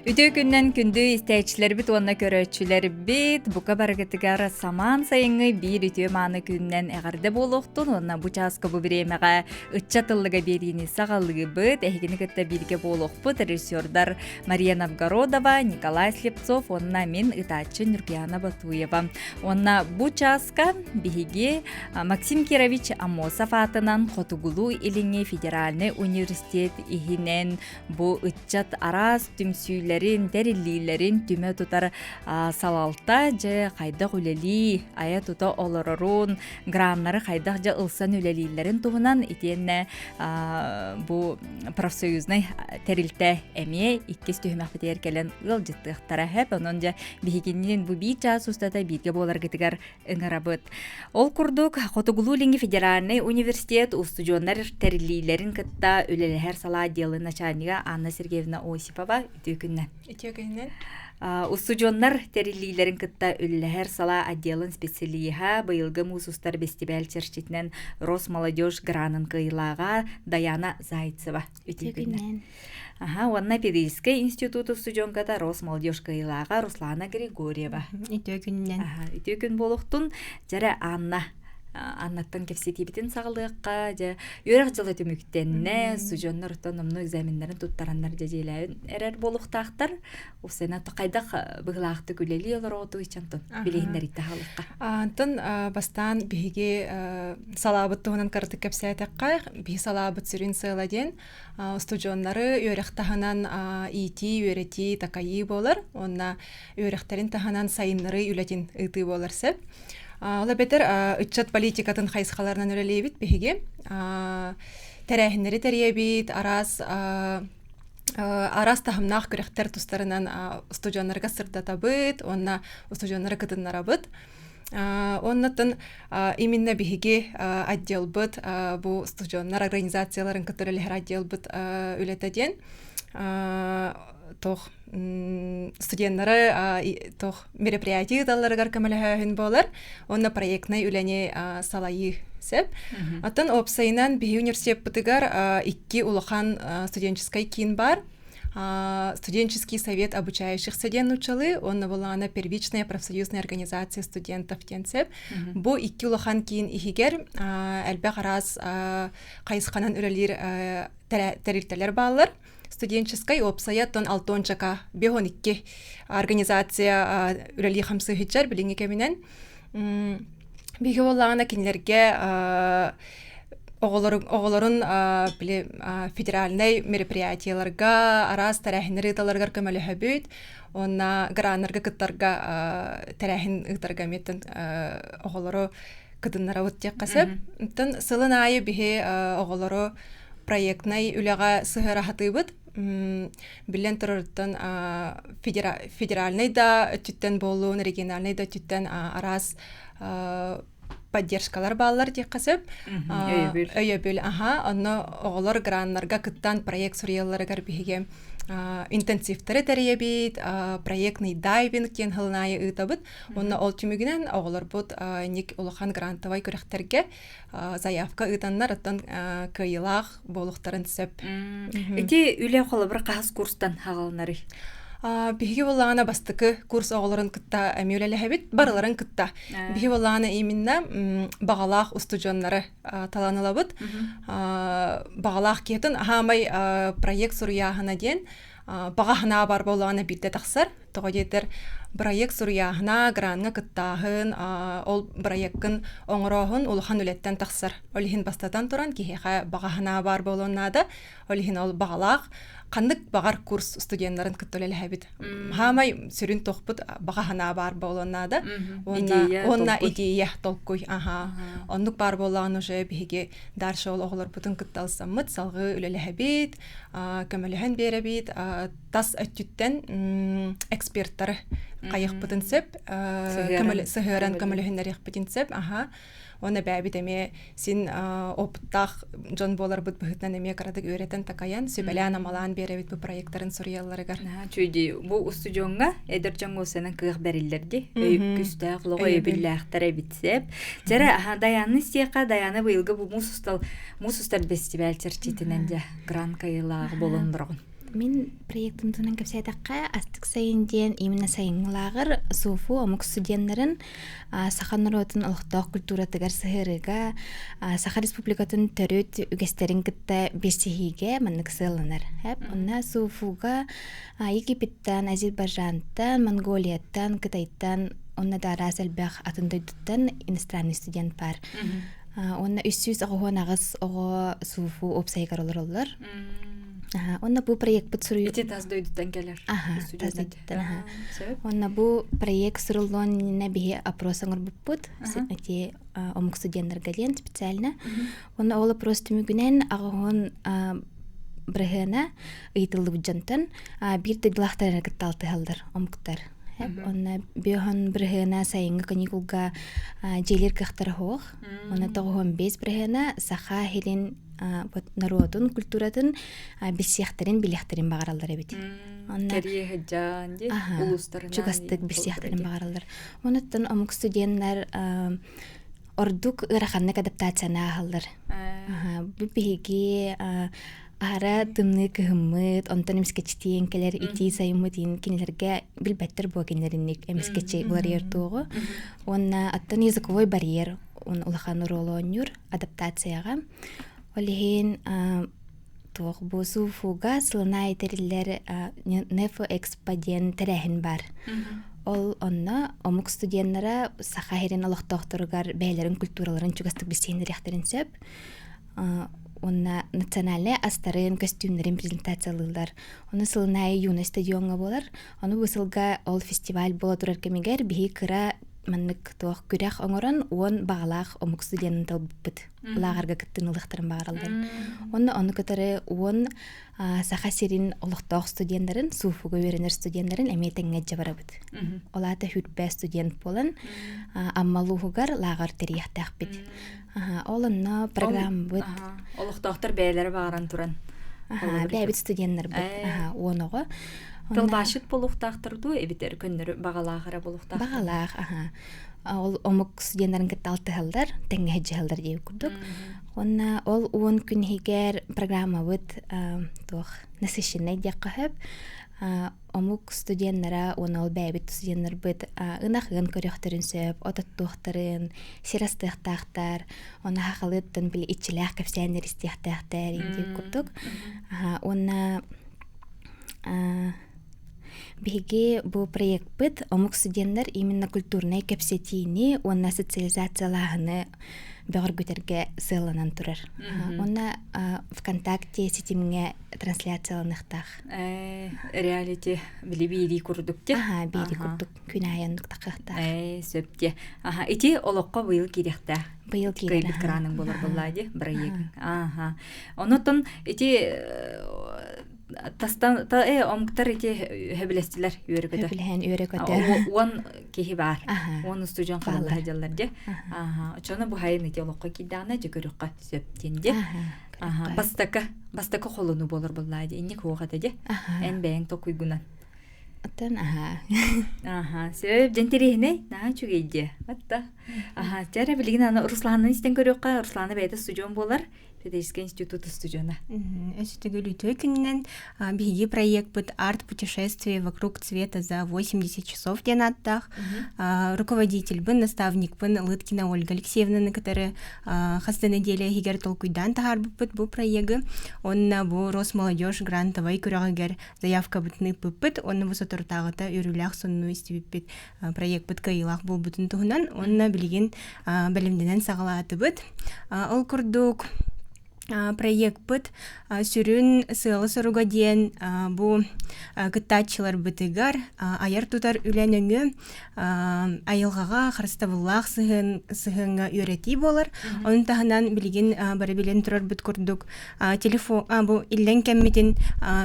Үтүө күннэн күндү истээччилэрбит уонна көрөөччүлэрбит бука барыгытыгар самаан сайыҥҥы биир үтүө мааны күннэн эҕэрдэ буолуохтун уонна бу чааска бу бириэмэҕэ ыччат ыллыга биэриини саҕалыыбыт. Эһигини кытта бииргэ буолуохпут режиссердар Мария Новгородова, Николай Слепцов уонна мин ытааччы Нюргиана Батуева. Уонна бу чааска биһиги Максим Кирович Аммосов аатынан Хотугулуу-Илиҥҥи федеральнай университет иһинэн бу ыччат араас түмсүүлэрин, тэриллиилэрин түмэ тутар салалта дьэ хайдах үлэлии, айа-тута олорорун, граннары хайдах дьэ ылсан үлэлииллэрин туһунан итиэннэ бу профсоюзнай тэрилтэ эмиэ иккис түһүмэхпитигэр кэлэн ыалдьыттыахтара хэп онон дьэ биһигинниин бу биир чаас устата бииргэ буоларгытыгар ыҥырабыт. Ол курдук, Хотугулуу-Илиҥҥи федеральнай университет устудьуоннар тэриллиилэрин кытта үлэлэһэр салаа отделын начальнига Анна Сергеевна Осипова үтүө күннэн. Үтүө күнүнэн. Устудьуоннар тэриллиилэрин кытта үлэлэһэр салаа отделын специалиһа быйылгы муус устар бэстибээл чэрчитинэн Росмолодежь гранын кыайыылааҕа Даяна Зайцева. Үтүө күннэн. Аха, уонна Педагогическай институт устудьуонката Росмолодежь кыайыылааҕа Руслана Григорьева. Үтүө күнүнэн. Аха, үтүө күн буолуохтун. Дьэрэ Анна Аннаттан кэпсэтиибитин саҕалыахха. Дьэ, үөрэх дьыла түмүктэннэ, устудьуоннар оттон номнуо экзаменнарын туттараннар дьэ дьиэлээбин эрэр буолуохтаахтар. Упсайна хайдах быһыылаахтык үлэлии олороҕутуй чантон билиһиннэриитэ хаалыахха. Антон бастаан биһиги салаабыт туһунан кыратык кэпсээтэххэ, биһи салаабыт сүрүн сыала диэн устудьуоннары үөрэх таһынан иитии, үөрэтии, такайыы буолар уонна үөрэхтэрин таһынан сайыннарыы үлэтин ыытыы буолар сөп. Ол эбэтэр ыччат политикатын хайысхаларынан үлэлиибит биһиги. Тэрээһиннэри тэрийэбит, араас араас таһымнаах күрэхтэр тустарынан устудьуоннарга сырдатабыт уонна устудьуоннары кытыннарабыт. Оннуттан именно биһиги отделбыт бу устудьуоннар организацияларын кытта үлэлэһэр отделбыт үлэтэ диэн туох студеннары туох мероприятие ыыталларыгар көмөлөһөөһүн буолар уонна проектнай үлэни салайыы сөп. Оттон уопсайынан биһи университеппытыгар икки улахан студенческий киин бар. Студенческий совет обучающихся диэн нууччалыы уонна булаана первичная профсоюзная организация студентов диэн сөп. Бу икки улахан киин иһигэр элбэх араас хайысханан үлэлиир тэрилтэлэр бааллар. Студенческай уопсайа тон алтончака 52 организация үлэлии хамсыһыччар билиҥҥи кэминэн. Биһиги буоллаҕына кинилэргэ оҕолорун били федеральнай мероприятиеларга араас тэрээһиннэри ыыталларыгар көмөлөһөбүт уонна граннарга кыттарга тэрээһин ыытарга эмиэттэн оҕолору кытыннарабыт диэххэ сөп. Оттон сылын аайы биһи оҕолору проектнай үлэҕэ сыһыара сатыыбыт. Биллэн турарыттан федеральнай да өттүттэн буоллун, региональнай да өттүттэн араас поддержкалар бааллар диэххэ сөп. Өйөбүл. Өйөбүл, аха. Онно оҕолор граннарга кыттан проект суруйалларыгар биһиги интенсивтэри тэрийэбит, проектный дайвинг диэн сылын аайы ыытабыт. Уонна ол түмүгүнэн оҕолорбут ник улахан грантовай күрэхтэргэ заявка ыытаннар оттон кыайыылаах буолуохтарын сөп. Ити үлэ холобур хаһыс курстан хаҕалынарый? Биһиги буоллаҕына бастакы курс оҕолорун кытта эмиэ үлэлэһэбит, барыларын кытта. Биһиги буоллаҕына именно баҕалаах устудьуоннары талан ылабыт. Баҕалаах киһитин аһаамай проект суруйааһына диэн баҕа санаа бар буоллаҕына биирдэ тахсар. Тоҕо диэтэр бырайыак суруйааһына, граҥҥа кыттааһын, ол бырайыаккын оҥорооһун улахан үлэттэн тахсар. Ол иһин бастатан туран киһиэхэ баҕа санаа баар буолуон наада. Ол иһин ол баҕалаах ханнык баҕар курс студеннарын кытта үлэлэһэбит. Хаамай сүрүн тохпут баҕа санаа баар буолуон наада. Уонна идея толкуй. Аха. Оннук баар буоллаҕына уже биһиги дальше ол оҕолорбутун кытта ылсаммыт, салгыы үлэлэһэбит, көмөлөһөн биэрэбит, тас өттүттэн эксперттары хайыхпытын сөп, сыһыаран көмөлөһүннэриэхпитин сөп. Аха. Уонна бэйэбит эмиэ син опыттаах дьон буоларбыт быһыытынан эмиэ кыратык үөрэтэн такайан, сүбэлээн-амалаан биэрэбит бу проекттарын суруйалларыгар. Чуйди, бу устудьуоҥҥа эдэр дьоҥҥо усанан кыах бэриллэр ди. Өй күстээх олоҕу өйөбүллээхтэр эбит сеп. Чэрэ, Даяны истиэххэ, Даяна быйылгы бу муус устар муус устар бэстибээл чэрчитинэн дьэ гран кайылааҕы болон бороҕун. Мин проектым туһунан кэпсээтэххэ, Астык сайын диэн именно сайыҥҥы лааҕыр СУФУ омук студеннарын саха норуотун олохтоох культуратыгар сыһыарыыга, Саха Республикатын төрүт үгэстэрин кытта билсиһиигэ маннык сыалланар. Онно СУФУга Египеттан, Азербайджантан, Монголияттан, Кытайтан уонна да араас элбэх атын дойдуттан иностранный студент баар. Уонна 398 оҕо СУФУ уопсайыгар олороллор. Онно бу проекпыт суруйу... Ити тас дойдуттан кэлэр. Аха, тас дойдуттан, аха. Онно бу проект суруллуон иннинэ биһи опрос оҥорбуппут. Эти омук студеннарга диэн специально. Онно ол опрос түмүгүнэн аҕыһын бырыһыана ыйытыллыбыт дьонтон биир дойдулаахтары кытта алтыһаллар омуктар. Онно биоһон бырыһыана сайыҥҥы каникулга дьиэлир кыахтара суох. Онно 95 бырыһыана саха иһилин норуотун культуратын билсиэхтэрин билиэхтэрин баҕараллар эбит. Онно кэрийэ сылдьан дии улуустарынан чугастык билсиэхтэрин баҕараллар. Онуттан омук студеннар ордук ыараханнык адаптацияны ааһаллар. Бу биһиги аһара тымныы кыһыммыт, онтон эмискэччи кэлэр итии сайыммыт иин кинилэргэ билбэттэр буо кинилэринник эмискэччи барьер туоҕу. Уонна оттон языковой барьер улахан оруолу оонньуур адаптацияҕа. Ол иһин туох бу СУФУга сылына этэриллэр Нефо Экспо диэн тэрээһин бар. Ол онно омук студеннара Саха сирин олохтоохторугар бэйэлэрин культураларын чугастык билсиһиннэриэхтэрин сөп. Уонна национальнай астарын, көстүүмнэрин презентациялыыллар. Ону сылын аайы Юность стадиоҥҥа буолар. Ону бу сылга ол фестиваль буола турар кэмигэр биһи кыра маннык туох күрэх оҥорон уон баҕалаах омук студенын талбыппыт. Лааҕырга кыттыыны ылыахтарын баҕараллар. Уонна ону кытары уон Саха сирин олохтоох студеннарын, СУФУга үөрэнэр студеннарын эмиэ тэҥҥэ илдьэ барабыт. Ол аата хүрбэ студент буолан Амма улууһугар лааҕыр тэрийиэхтээхпит. Ол онно программабыт Олохтоохтор бэйэлэрэ баҕаран туран бэйэбит студеннарбыт уон оҕо. Тылбаасчыт буолуохтаахтар дуу эбитэр көннөрү баҕалаах эрэ буолуохтаахтар? Баҕалаах, аха. Ол омук студеннарын кытта алтыһаллар, тэҥҥэ сылдьыһаллар диэбит курдук. Уонна ол уон күн иһигэр программабыт туох насыщеннай диэххэ сөп. Омук студеннара уонна ол бэйэбит студеннарбыт ынах ыан көрүөхтэрин сөп, от оттуохтарын, сир астыахтаахтар, ону хахалыттан били иччилээх кэпсээннэр истиэхтээхтэр диир курдук. Уонна Биһиги бу проекпыт омук студеннар именно культурнай кэпсэтиини уонна социализациялааһыны бөҕөргүтэргэ сыалланан турар. Уонна ВКонтакте ситимҥэ трансляцияланыахтаах. Реалити били биирии курдук те. Аха, биирии курдук күн аайы оннук тахыахтаах. Сөп те. Аха, ити олоххо быйыл киириэхтээх. Быйыл киирэр. Кыайбыт кыраныҥ болор буоллаа ди бырайыагыҥ. Аха. Онотон ити тастан та э омуктар ити хөбүлэстилэр үөрэ-көтө. Хөбүлэһэн үөрэ-көтө. Уон киһи баар. Уон устудьуон халаллаһа дьаллар дьэ. Аха. Очону бу хайын ити олоххо киирдэҕинэ дьэ көрүөххэ сөп диэн дьэ. Аха. Бастакы бастакы холону буолар буоллаа дии. Инник хуох этэ дьэ. Эн бэйэҥ токуйгунан. Оттон аха. Аха. Сөп дьэн тириһинэй. Наһаа үчүгэй дьэ. Атта. Аха. Чэ эрэ билигин аны Русланны истэн көрүөххэ. Руслана бэйэтэ студион буолар. Педагогический институт устудьуона. Өссө үтүө күнүнэн биһиги проекпыт «Арт-путешествие вокруг цвета за 80 часов» диэн ааттаах руководительбын, наставникпын Лыткина Ольга Алексеевнаны кытары хас да нэдиэлэ иһигэр толкуйдаан таһаарбыппыт бу проегы. Онно бу Росмолодежь грантовай күрэҕигэр заявкабытын ыыппыппыт. Онно бу соторутааҕыта үөрүүлээх сонуну истибиппит проекпыт кыайыылаах буолбутун туһунан уонна билигин бэлэмнэнэн саҕалаатыбыт. Ол курдук проекпыт сүрүн сыала-соруга диэн бу кыттааччыларбытыгар айар-тутар үлэ нөҥүө айылҕаҕа харыстабыллаах сыһыан сыһыаҥҥа үөрэтии буолар. Ону таһынан билигин бары билэн турарбыт курдук телефон бу иллэҥ кэммитин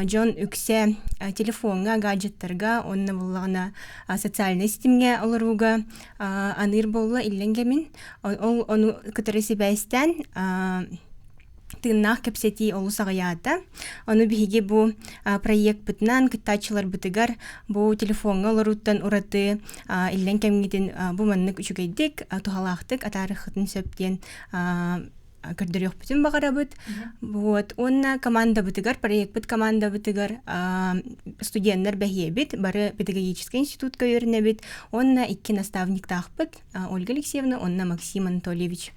дьон үксэ телефоҥҥа, гаджеттарга уонна буллаҕына социальнай ситимҥэ олорууга аныыр буолла иллэҥ кэмин. Ол ону кытары сибээстээн тыыннаах кэпсэтии олус аҕыйаата. Ону биһиги бу проекпытынан кыттааччыларбытыгар бу телефоҥҥа олорууттан ураты иллэҥ кэмҥитин бу маннык үчүгэйдик, туһалаахтык атаарыаххытын сөп диэн. көрдөрүөхпүтүн баҕарабыт. Вот уонна командабытыгар, проекпыт командабытыгар студеннар бэһиэбит, бары педагогическай институтка үөрэнэбит, уонна икки наставниктаахпыт Ольга Алексеевна уонна Максим Анатольевич.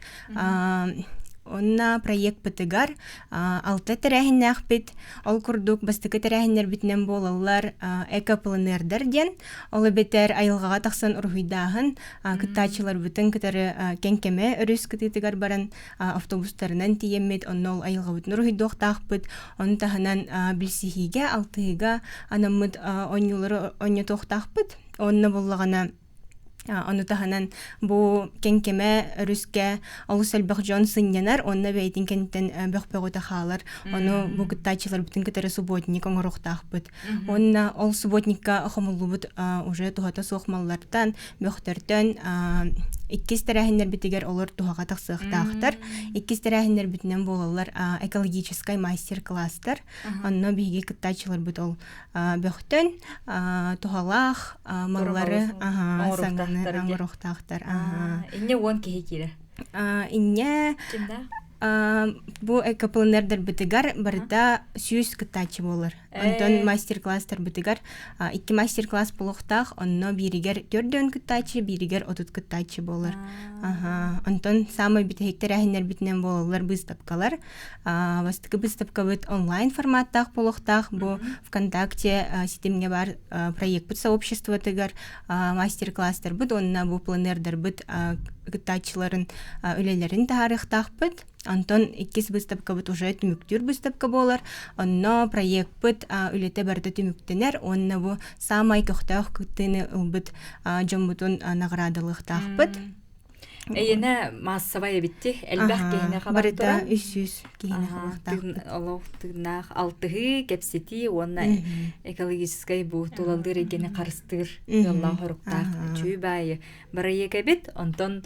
Онно проекпытыгар алта тэрээһиннээхпит. Ол курдук бастакы тэрээһиннэрбитинэн буолаллар экопланердар диэн. Ол эбэтэр айылҕаҕа тахсан уруһуйдааһын, кыттааччыларбытын кытары Кэҥкэмэ өрүс кытыытыгар баран автобустарынан тиийэммит, онно ол айылҕабытын уруһуйдуохтаахпыт. Ону таһынан билсиһиигэ, алтыһыыга анаммыт оонньуулары оонньотуохтаахпыт. Онно буоллаҕына Ону таһынан бу Кэҥкэмэ өрүскэ олус элбэх дьон сынньанар уонна бэйэтин кэнниттэн бөх бөҕөтө хаалар. Ону бу кыттааччыларбытын кытары субботник оҥоруохтаахпыт. Уонна ол субботникка хомуллубут уже туһата суох маллартан, бөхтөртөн иккис тэрээһиннэрбитигэр олор туһаҕа тахсыахтаахтар. Иккис тэрээһиннэрбитинэн буолаллар экологическай мастер-класстар. Онно биһиги кыттааччыларбыт ол бөхтөн туһалаах маллары саҥаны оҥоруохтаахтар. Инньэ уон киһи киирэ. Инньэ бу экопланердарбытыгар барыта 100 кыттааччы буолар. Онтон мастер-класстарбытыгар икки мастер-класс буолуохтаах, онно бииригэр 40 кыттааччы, бииригэр 30 кыттааччы буолар. Онтон саамай бүтэһик тэрээһиннэрбитинэн буолаллар быыстапкалар. Бастакы выставкабыт онлайн форматтаах буолуохтаах. Бу ВКонтакте ситимҥэ баар проекпыт сообществотыгар мастер-класстарбыт уонна бу планердарбыт кыттааччыларын үлэлэрин таһаарыахтаахпыт. Онтон иккис выставкабыт уже түмүктүүр выставка буолар. Онно проекпыт үлэтэ барыта түмүктэнэр уонна бу саамай көхтөөх кыттыыны ылбыт дьоммутун наҕараадалыахтаахпыт. Эйэнэ маассабай эбитти элбэх киһини хабар Барыта 300 киһини хабахтаахпыт. Олох тыыннаах алтыһыы, кэпсэтии уонна экологическай бу тулалыыр эйгэни харыстыыр ыаллаах хоруктаах үчүгэй баайы бырайыак эбит. Онтон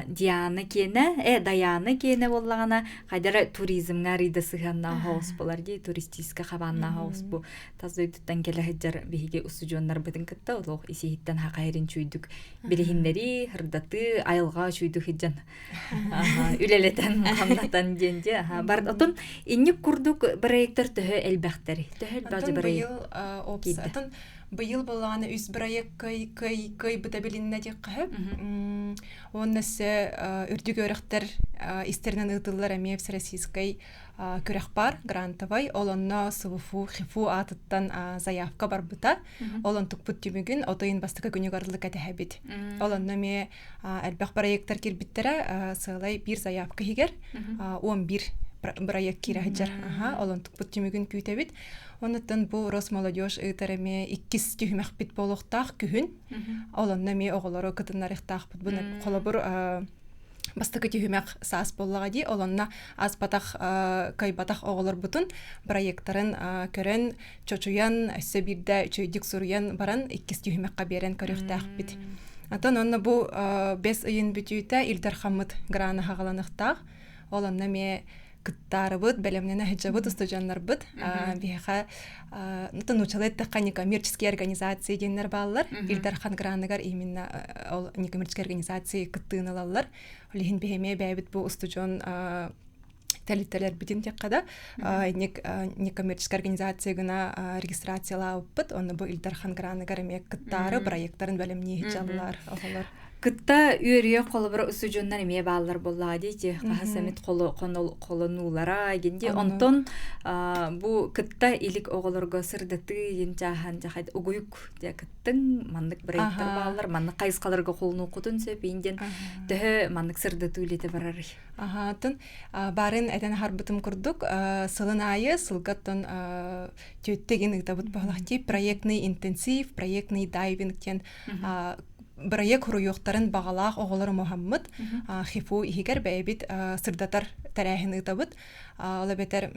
Диана киэнэ, э Даяна киэнэ буоллаҕына хайдара туризмҥа арыйда сыһыаннаах оҕус буолар дии, туристическай хабааннаах оҕус бу тас дойдуттан кэлэ сылдьар биһиги устудьуоннарбытын кытта олох ис-иһиттэн хахайрын чүйдүк билиһиннэрии, сырдатыы, айылҕа үчүйдүк сылдьан үлэлэтэн, хамнатан диэн дии. Бар отон инник курдук проекттар төһө элбэхтэр? Төһө элбэх быйыл атын быйыл буоллаҕына үс проект кый кый кыйбыта билиннэ диэххэ уонна өссө үрдүк үөрэхтэр истэринэн ыытыллар эмиэ всероссийскай күрэх баар грантовай ол онно СВФУ ХИФУ аатыттан заявка барбыта ол онтукпут түмүгүн от ыйын бастакы күнүгэр ылык этэһэбит ол онно эмиэ элбэх проекттар киирбиттэрэ сыалай биир заявка иһигэр 11 проект киирэ сылдьар ол онтукпут түмүгүн күүтэбит онуттан бу Росмолодежь ыытар эмиэ иккис түһүмэхпит буолуохтаах күһүн ол онно эмиэ оҕолору кытыннарыахтаахпыт бу холобур бастакы түһүмэх саас буоллаҕа дии ол онно ааспатах кыайбатах оҕолорбутун проекттарын көрөн чочуйан өссө биирдэ үчүгэйдик суруйан баран иккис түһүмэххэ биэрэн көрүөхтээхпит Атын онно бу бэс ыйын бүтүүтэ Ил Дархаммыт граны хаҕаланыахтаах ол онно эмиэ кыттаарыбыт, бэлэмнэнэ сылдьабыт устудьуоннарбыт. Биһиэхэ нууччалыы эттэххэ некоммерческие организации диэннэр бааллар. Ил Дархан граныгар именно ол некоммерческие организации кыттыыны ылаллар. Ол иһин биһи эмиэ бэйэбит бу устудьуон тэрилтэлэрбитин диэххэ да некоммерческая организация гына регистрациялаабыппыт. Онно бу Ил Дархан граныгар эмиэ кыттаары проекттарын бэлэмнии сылдьаллар оҕолор. Кытта үөрүйэх холобура устудьуоннар эмиэ бааллар буоллаҕа дии хаһыс эмит холонуулара гин дии онтон бу кытта илик оҕолорго сырдатыы иин чааһан дьахайд угуйук дьэ кыттыҥ маннык проекттар бааллар маннык хайысхаларга холонуоххутун сөп иин диэн төһө маннык сырдатыы үлэтэ барарый Аһаатын барын этэн аһарбытым курдук сылын аайы сылгаттан түөттэгин ыытабыт буолах дии проектный интенсив проектный дайвинг диэн бырайыак хуруйуохтарын баҕалаах оҕолор муһаммыт ХИФУ иһигэр бэйэбит сырдатар тэрээһин ыытабыт. Ол эбэтэр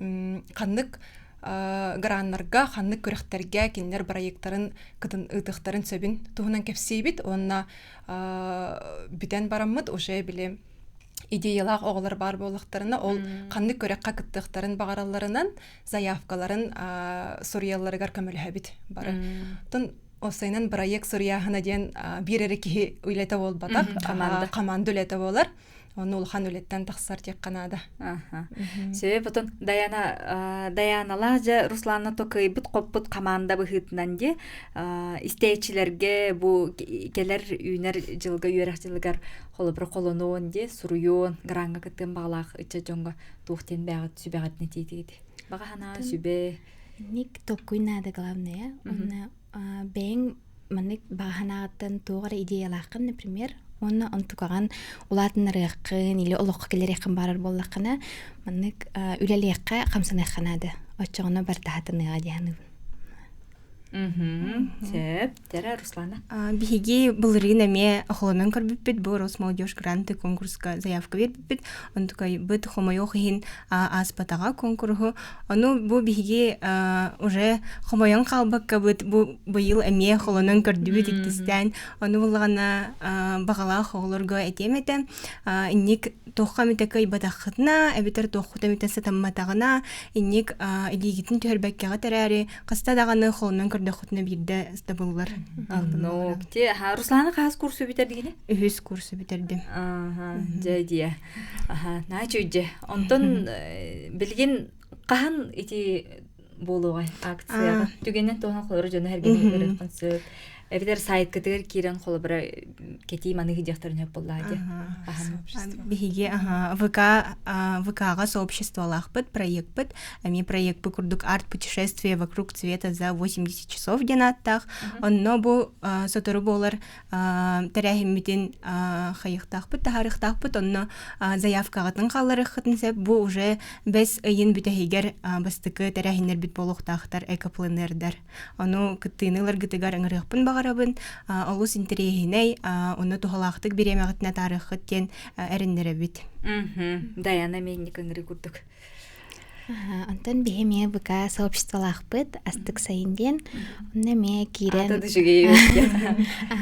ханнык граннарга, ханнык күрэхтэргэ кинилэр бырайыактарын ыытыахтарын сөбүн туһунан кэпсиибит уонна бүтэн бараммыт уже били идеялаах оҕолор баар буоллахтарына ол ханнык күрэххэ кыттыахтарын баҕаралларынан заявкаларын суруйалларыгар көмөлөһөбүт бары. Оттон Осайынан проект суруйааһына диэн биир эрэ киһи үлэтэ буолбатах, команда үлэтэ буолар. Ону улахан үлэттэн тахсар диэххэ наада. Сөп, отон Даяна Даяналаах дьэ Русланна то кыайбыт-хоппут хамаанда быһыытынан дии истээччилэргэ бу кэлэр үүнэр дьылга үөрэх дьылыгар холобура холонуон дии суруйуон граҥҥа кыттыан баҕалаах ыччат дьоҥҥо туох диэн бэҕэт сүбэҕитин этиитигит баҕа санаа сүбэ Ник толкуй наада главное. Уонна бэйэҥ маннык баҕа санааҕыттан туох эрэ идеялааххын, например, уонна онтукаҕын улаатыннарыаххын или олоххо киллэриэххин баарар буоллаххына, маннык үлэлиэххэ, хамсаныахха наада. Оччоҕуна барыта хатаныаҕа дии саныыбын. Сөп. Тера Руслана. Биһиги былырыын эмиэ холонон көрбүппүт бу Росмолодежь гранты конкурска заявка биэрбиппит. Онтукайбыт хомойуох иһин ааспатаҕа конкурһу. Ону бу биһиги уже хомойон хаалбаккабыт бу быйыл эмиэ холонон көрдүбүт иккистээн. Ону буллаҕына баҕалаах оҕолорго этиэм этэ. Инник туохха эмитэ кыайбатаххытына, эбэтэр туоххут эмитэ сатамматаҕына, инник илиигитин түһэрбэккэҕит эрээри Хаста даҕаны холонон көрдөххүтүнэ биирдэ табыллар. Ну, те, Руслана хас курсу бүтэрдигини? Үһүс курсу бүтэрдим. Аха, дьэ дьиэ. Аха, наачу дьэ. Онтон билигин хаһан ити буолуоҕай акцияҕа? Түгэнэн туһан холоро дьоно эргини ырыаххын сөп. Эбэтэр сайткытыгар киирэн холобура кэтии маныһы диэхтэрин сөп буоллаа дии. Биһиги ВК ВК-ҕа сообществолаахпыт, проекпыт. Эмиэ проекпы курдук арт-путешествие вокруг цвета за 80 часов диэн ааттаах. Онно бу сотору буолар тэрээһиммитин хайыахтаахпыт, таһаарыахтаахпыт. Онно заявкаҕытын хаалларыаххытын сөп. Бу уже бэс ыйын бүтэһигэр бастакы тэрээһиннэрбит буолуохтаахтар экопланердар. Ону кыттыыны ыларгытыгар ыҥырыахпын баҕарабын. Олус интэриэһинэй, ону туһалаахтык бириэмэҕитин атаарыаххыт диэн эрэннэрэбит. Даяна Мельник ыҥырыы курдук. Онтон биһи эмиэ ВК сообществолаахпыт Астык сайын диэн. Онно эмиэ киирэн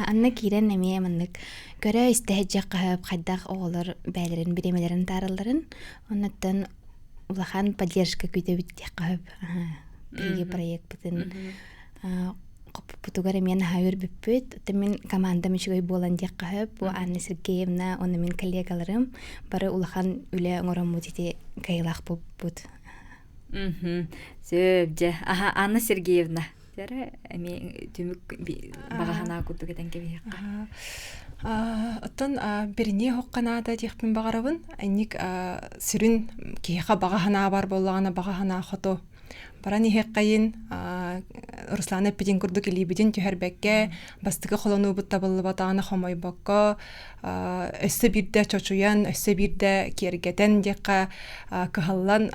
Анна киирэн эмиэ маннык көрө истэ сылдьыахха хайдах оҕолор бэйэлэрин бириэмэлэрин тааралларын. Оннуттан улахан поддержка күүтэбит диэххэ сөп. Биһиги проекпытын хоппуппутугар эмиэ наһаа үөрбүппүт. Оттон мин командам үчүгэй буолан диэххэ сөп. Бу Анна Сергеевна уонна мин коллегаларым бары улахан үлэ оҥороммут ити кыайыылаах буолбут. Сөп дьэ. Аха Анна Сергеевна. Дьэрэ эмиэ түмүк баҕа санаа курдук этэн кэбиһиэххэ. Оттон бирини оһоххо наада диэхпин баҕарабын. Инник сүрүн киһиэхэ баҕа санаа бар буоллаҕына баҕа санаа хоту баран иһиэххэйин Руслан эппитин курдук илиибитин түһэрбэккэ бастакы холонуубут табыллыбатаҕына хомойбокко өссө биирдэ чочуйан өссө биирдэ киэргэтэн диэххэ кыһаллан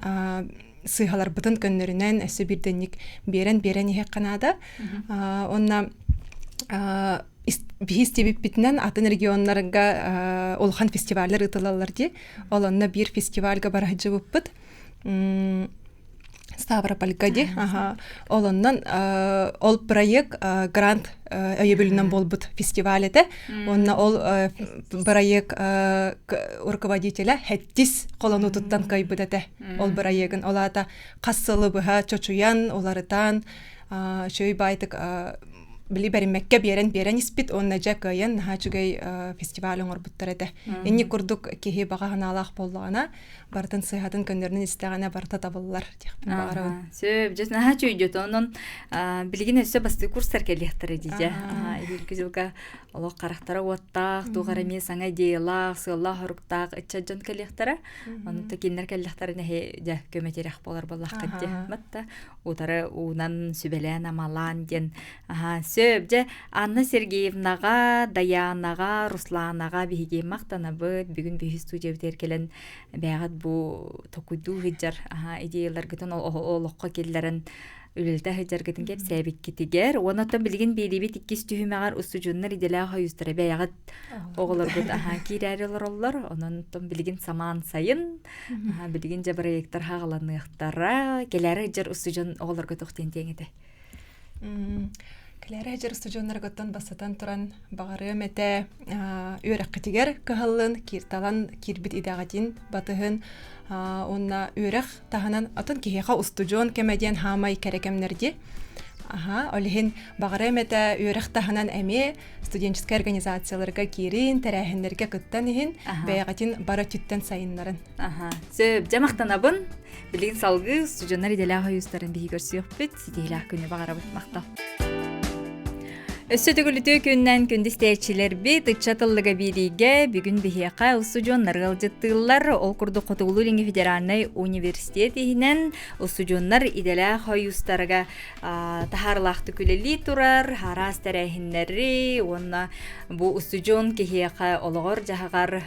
сыыһаларбытын көннөрүнэн өссө биирдэнник биэрэн биэрэн иһиэххэ наада уонна биһи истибиппитинэн атын регионнарга улахан фестиваллар ыытылаллар дии ол онно биир фестивальга бара сылдьыбыппыт Ставропольга ди ол оннон ол проект грант өйөбүлүнэн буолбут фестиваль этэ уонна ол проект руководителя хэттис холонуутуттан кыайбыт этэ ол бырайыагын ол аата хас сылы быһа чочуйан уларытан үчүгэй баайтык били бэриммэккэ биэрэн биэрэн испит уонна дьэ кыайан наһаа үчүгэй фестиваль оҥорбуттар этэ инник курдук киһи баҕа санаалаах буоллаҕына барытын сыыһатын көннөрүнэн истэҕинэ барыта табыллар диэхпин баҕарабын. Сөп, дьэ наһаа үчүгэй онон билигин өссө бастыы курстар кэлиэхтэрэ дии Эһиилги дьылга олох харахтара уоттаах, туох эрэ эмиэ саҥа идеялаах, сыаллаах-соруктаах ыччат дьон кэлиэхтэрэ. Онон кинилэр кэллэхтэринэ дьэ көмө-тирэх буолар буоллаххыт дии. Батта утары уунан сүбэлээн-амалаан диэн аха сөп дьэ Анна Сергеевнаҕа, Даянаҕа, Русланаҕа биһиги махтанабыт. Бүгүн биһи студиябытыгар кэлэн бэйэҕит бу токуйдуу сылдьар идеяларгытын олоххо киллэрэн үлэлэтэ сылдьаргытын кэпсээбиккитигэр уонна оттон билигин биэриибит иккис түһүмэҕэр устудьуоннар идэлээх хойуустара бэйэҕит оҕолоргут аһаа киирээри олороллор онон оттон билигин самаан сайын билигин дьэ проектар хаҕаланыахтара кэлээри сылдьар устудьуон оҕолорго туох диэн диэҥ этэ Кэлээри сылдьар устудьуоннаргыттан бастатан туран баҕарыам этэ үөрэххитигэр кыһаллын, киирталан киирбит идэҕитин батыһын уонна үөрэх таһынан атын киһиэхэ устудьуон кэмэ диэн хаамай кэрэ кэмнэр дии. Аха, ол иһин баҕарыам этэ үөрэх таһынан эмиэ студенческай организацияларга киирин, тэрээһиннэргэ кыттан иһин, бэйэҕитин бары өттүттэн сайыннарын. Аха, сөп, дьэ махтанабын. Билигин салгыы студеннар идэлээх ойуустарын биһи көрсүөхпүт, ситиһилээх күнү баҕарабыт. Махтал. Өссө төгүл үтүө күннэн күндү истээччилэрбит ыччат ыллыга биэриигэ бүгүн биһиэхэ устудьуоннар ыалдьыттыыллар. Ол курдук Хотугулуу-Илиҥҥи федеральнай университет иһинэн устудьуоннар идэлээх ойуустарга таһаарылаахтык үлэлии турар араас тэрээһиннэри уонна бу устудьуон киһиэхэ олоҕор-дьаһаҕар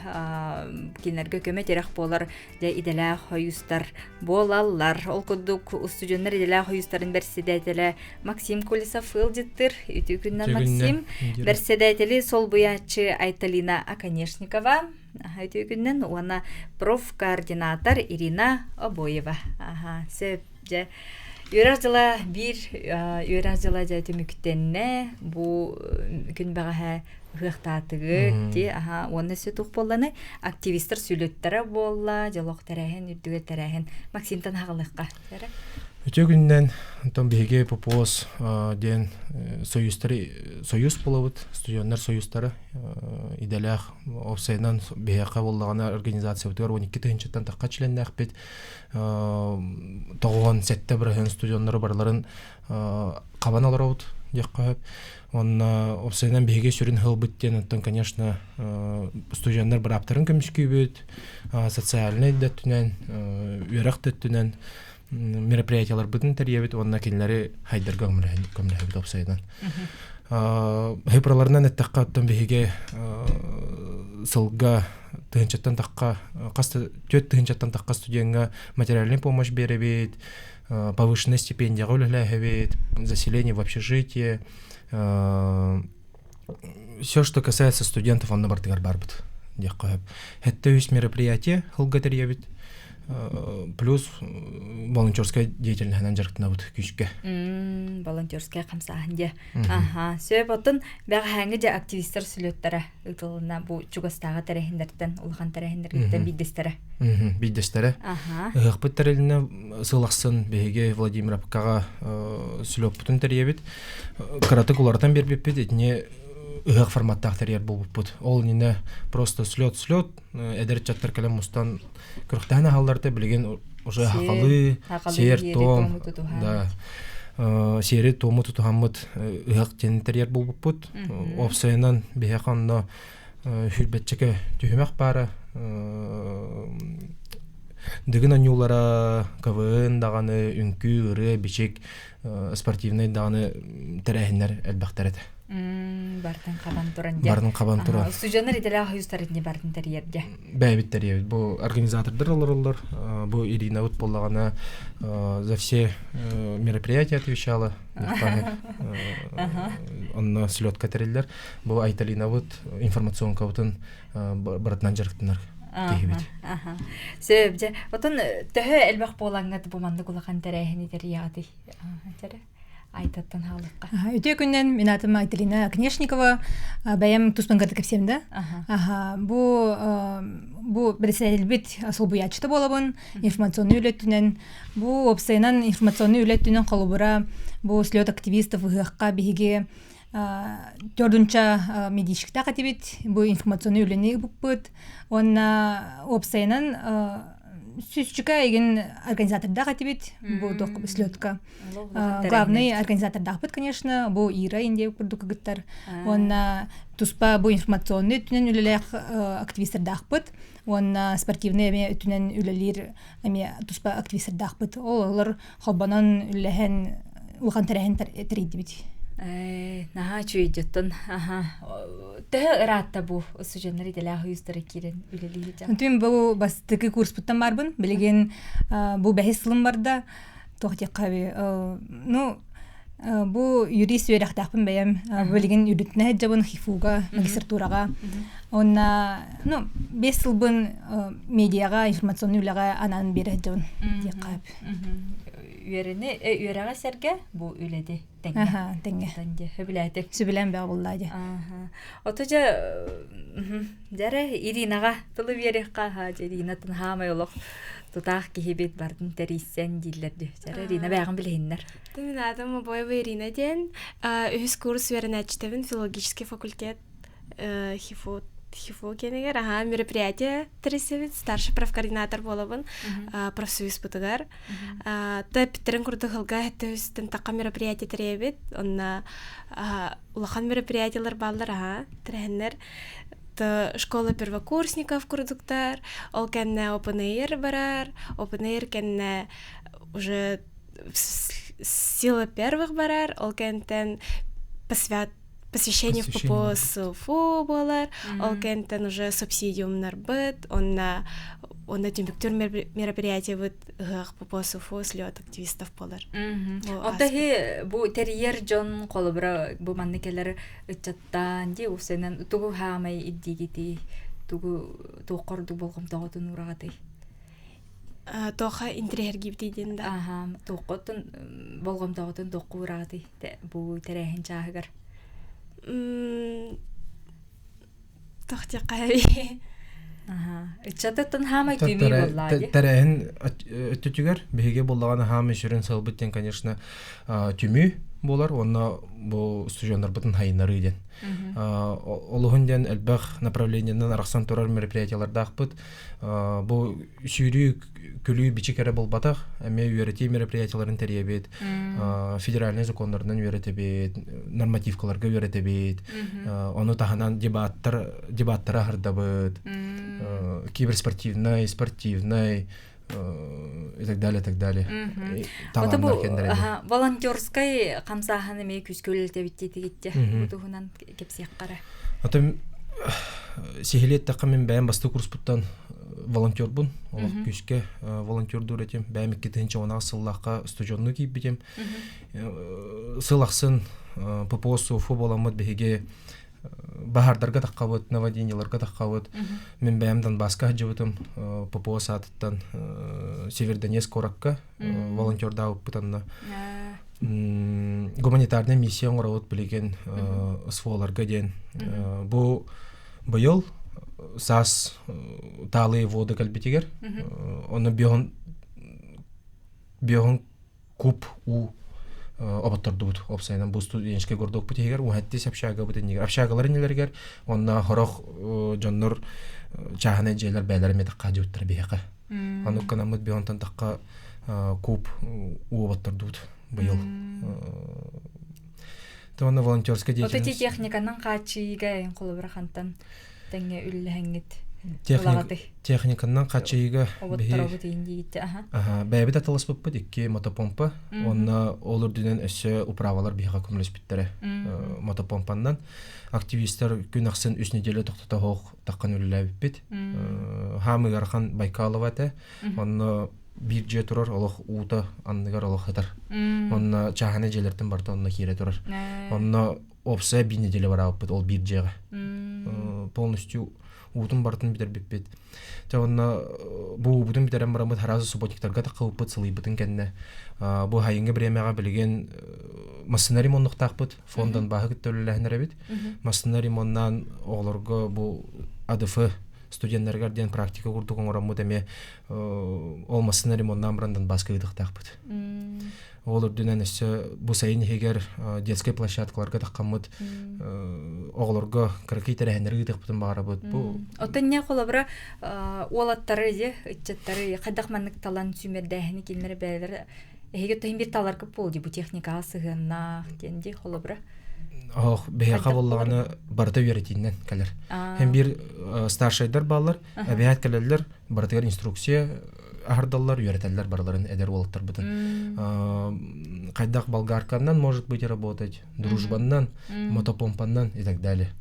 кинилэргэ көмө-тирэх буолар дьэ идэлээх хойуустар буолаллар. Ол курдук устудьуоннар идэлээх хойуустарын бэрсэдээтэлэ Максим Колесов ыалдьыттыр. Үтүө күннэн Максим. Бэрсэдээтэли солбуйааччы Айталина Оконешникова. Үтүө күннэн уонна профкоординатор Ирина Обоева. Аха, сөп. Дьэ, үөрэх дьыла биир үөрэх дьыла дьэ түмүктэннэ. Бу күн бэҕэһээ ыһыахтаатыгыт ти аха уонна өссө туох буолланы активистар сүлүттэрэ буолла дьолох тэрээһин үрдүгэр тэрээһин Максимтан хаҕылыахха Үтүө күнүнэн онтон биһиги ППОС диэн союзтары союз буолабыт студеннар союзтара идэлээх уопсайынан биһиэхэ буоллаҕына организациябытыгар 12 тыһыынчаттан тахха чилэннээхпит 97 бырыһыан студеннары барыларын хабан олоробут диэххэ сөп. Онно уопсайынан биһиги сүрүн сылбыт диэн оттон, конечно, студеннар бырааптарын көмүскүүбүт, социальнай да өттүнэн, үөрэх да өттүнэн мероприятияларбытын тэрийэбит уонна кинилэри хайдарга көмөлөһөбүт уопсайынан. Хыпыраларынан эттэххэ, оттон биһиги сылга тыһынчаттан тахха хас 4 тыһынчаттан тахха студеҥҥа материальный помощь биэрэбит, повышенная стипендияҕа үлэлээһэбит, заселение в общежитие, все, что касается студентов, онно бартыгар барбыт диэххэ сөп. Хэттэ үс мероприятие сылга тэрийэбит, плюс волонтерскай деятельностынан дьарыктанабыт күүскэ. Волонтерскай хамсааһын дьэ. Аха, сөп. Оттон бэҕэһээҥҥи дьэ активистар сүлүөттэрэ ыытылынна бу чугастааҕы тэрээһиннэртэн, улахан тэрээһиннэргиттэн биирдэстэрэ. Биирдэстэрэ. Ыһыахпыт тэрилинэ сыл ахсын биһиги Владимировкаҕа сүлүөппүтүн тэрийэбит. Кыратык уларытан биэрбиппит, итини ыһыах форматтаах тэрийэр буолбуппут. Ол иннинэ просто слет-слет эдэр ыччаттар кэлэн мустан күрэхтэһэн аһалларда билигин уже хахалы, сиэр-туом, да, сиэри-туому тутуһаммыт ыһыах диэн тэрийэр буолбуппут. Уопсайынан биһиэхэ онно сүүрбэччэкэ түһүмэх баара. Дыгын оонньуулара, КВН даҕаны, үҥкүү, ырыа, бичик, спортивнай даҕаны тэрээһиннэр элбэхтэр этэ. Бартын хабан туран дьэ. Бартын хабан туран. Устудьуоннар идэлээх ойуустар итини бартын тэрийэргэ. Бэйэбит тэрийэбит. Бу организатордар олороллор. Бу Иринабыт буоллаҕына за все мероприятия отвечала. Онно слетка тэриллэр. Бу Айталинабыт информационкабытын барытынан дьарыктанар киһибит. Сөп, дьэ. Отон төһө элбэх буолаҥҥыт бу маннык улахан тэрээһини тэрийэҕитий? Айтаттан хаалыкка. Үтүө күннэн мин атым Айталина Кнешникова, бэйэм туспан кытта кэпсиэм да. Бу бу председателбит солбуйааччыта буолабын, информационный үлэттүнэн бу уопсайынан информационный үлэттүнэн холобура бу слет активистов ыһыахха биһиги төрдүнча медийщиктаах этибит, бу информационный үлэни ыппыт уонна уопсайынан сүүсчүкэ игин организатордаах этибит бу слетка главный организатордаахпыт конечно бу Ира Индия курдук кыгыттар уонна туспа бу информационный өттүнэн үлэлээх активистардаахпыт уонна спортивный эмиэ өттүнэн үлэлиир эмиэ туспа активистардаахпыт ол олор холбонон үлэлэһэн улахан тэрээһин тэрийдибит Наһаа үчүгэй аха төһө ыраатта бу устудьуоннар идэлээх уйустара киирэн үлэлии Түн бу бастакы курспуттан барбын. Билигин бу бэһис сылым барда. Туох диэххэ ну бу юрист үөрэхтээхпин бэйэм. Билигин үрдүтүнэ сылдьабын ХИФУга, магистратураҕа. Онна, ну, бес сылбын медиаға, информационный үлэҕэ анаан биэрэ дьон диэххэ. Үөрэни үөрэҕэ сэргэ бу үлэди тэҥҥэ. Аха, тэҥҥэ. Сөбүлээтик. Сөбүлээн бөҕө буллаа дии. Ото дьэ дьэрэ Иринаҕа тылы биэриэххэ аха дьэ Иринатын хаамай олох тутаах киһибит бардын тэрийсэн дииллэр дии. Дьэрэ Ирина бэйэҕин билиһиннэр. Мин аатым Обоева Ирина диэн. Үһүс курс үөрэнээччитэбин филологический факультет ХИФУ ХИФУ кэнигэр аха мероприятие тэрийсэбит старший профкоординатор буолабын профсоюзпутугар та питтерин курдук хылга төһүстэн таққа мероприятие тэрийэбит онна улахан мероприятиелар бааллар аха тэрээһиннэр школа первокурсников курдуктар ол кэннэ open air барар open air кэннэ уже сила первых барар ол кэнтэн посвят посвящение в ППО буолар, ол кэнтэн уже субсидиумнарбыт, онна онно түмүктүүр мероприятиебыт ыһыах ППО СУФУ слет активистов буолар. Онто хи бу тэрийэр дьон холобура бу манны кэлэр ыччаттаан ди усенен тугу хаамай иддигити тугу туоххордук болҕомтоҕотун ураҕатый? Тоха интириэһэргиибитий диэн да. Аха, туоххоттун болҕомтоҕотун туохку ураҕатый бу тэрээһин чааһыгар? Тохтиэххэ Ыччатыттан хаамай түмүү буоллаа дии. Тэрээһин өттүтүгэр биһиги буоллаҕына хаамай сүрүн сыалбыт диэн, конечно, түмүү буолар уонна бу студеннарбытын хайыннарыы диэн. Олуһун диэн элбэх направлениенан арахсан турар мероприятиялардаахпыт. Бу сүүрүү күлүү бичик эрэ буолбатах, эмиэ үөрэтии мероприятияларын тэрийэбит, федеральнай законнарынан үөрэтэбит, нормативкаларга үөрэтэбит, ону таһынан дебаттар дебаттары аһардабыт, киберспортивнай, спортивнай и так далее, так далее. Талааннар кэннэрэ. Волонтерскай хамсааһын эмиэ күүскэ үлэлтэбит диэтигиттэ. Бу туһунан кэпсиэххэ Атын сиһилиэт тахха мин бэйэм бастакы курспуттан волонтербун. Олох күүскэ волонтердуур этим. Бэйэм 2010 сыллаахха студеннуу киирбитим. Сыл ахсын ППО СУФУ буоламмыт биһиги баһаардарга таххабыт, наводнениеларга таххабыт. Мин бэйэм Донбасска сылдьыбытым ППО саатыттан Севердонецк куоракка волонтердаабыппыт онно. Гуманитарная миссия оҥоробут билигин СВОларга диэн. Бу быйыл саас таалые воды кэлбитигэр онно биоһун биоһун куб уу оботтордубут опсайынан бу студенческий городокпут иһигэр уһаттис общагабыт иннигэр общагалар иннилэригэр онно хорох дьоннор чааһынай дьиэлэр бээлэрэ метахха дьыбыттар биһиэхэ Оннук гынаммыт бионтон тахха куб уу оботтордубут быйыл. Онно волонтерская деятельность. Ити техниканан хааччыйыга холобура хантан тэҥҥэ үллэһэҥҥит Техниканан хааччыйыга бэйэбит атыласпыппыт икки мотопомпа уонна ол үрдүнэн өссө управалар биһиэхэ көмөлөспүттэрэ мотопомпаннан активистар күн ахсын үс неделя тохтото оһох таххан үлэлээбиппит. Хаам ыарахан Байкалова этэ. Онно биир дьиэ турар, олох уута анныгар олох сытар. Онно чааһынай дьиэлэртэн барыта онно киирэ турар. Онно уопсайа биир неделя бараабыппыт ол биир дьиэҕэ. Полностью уутун барытын бүтэрбиппит. Дьэ онно бу уубутун бүтэрэн бараммыт араас субботниктарга таххыбыппыт сылыйбытын кэннэ бу хайыҥҥы бириэмэҕэ билигин массыына ремоннуохтаахпыт фонд Донбаһы кытта үлэлэһэн эрэбит. Массыына ремоннаан оҕолорго бу АДФ студеннарыгар диэн практика курдук оҥороммут эмиэ ол массыына ремоннаан баран Донбасска ыытыахтаахпыт. Ол үрдүнэн өссө бу сайын иһигэр детскай площадкаларга таххаммыт оҕолорго кыракый тэрээһиннэри ыытыахпытын баҕарабыт. Бу Оттон не холобура уолаттары же ыччаттары хайдах маннык талан сүүмэрдээһини кинилэр бэйэлэрэ Эһиги оттон биир таларгыт буол дии бу техникаҕа сыһыаннаах диэн дии холобура. Ох, биһиэхэ буоллаҕына барыта үөрэтииннэн кэлэр. Һэм биир старшайдар бааллар, эбээт кэлэллэр, барытыгар инструкция аһардаллар, үөрэтэллэр барыларын эдэр уолаттарбытын. Хайдах болгарканнан может быть работать, дружбаннан, мотопомпаннан и так далее.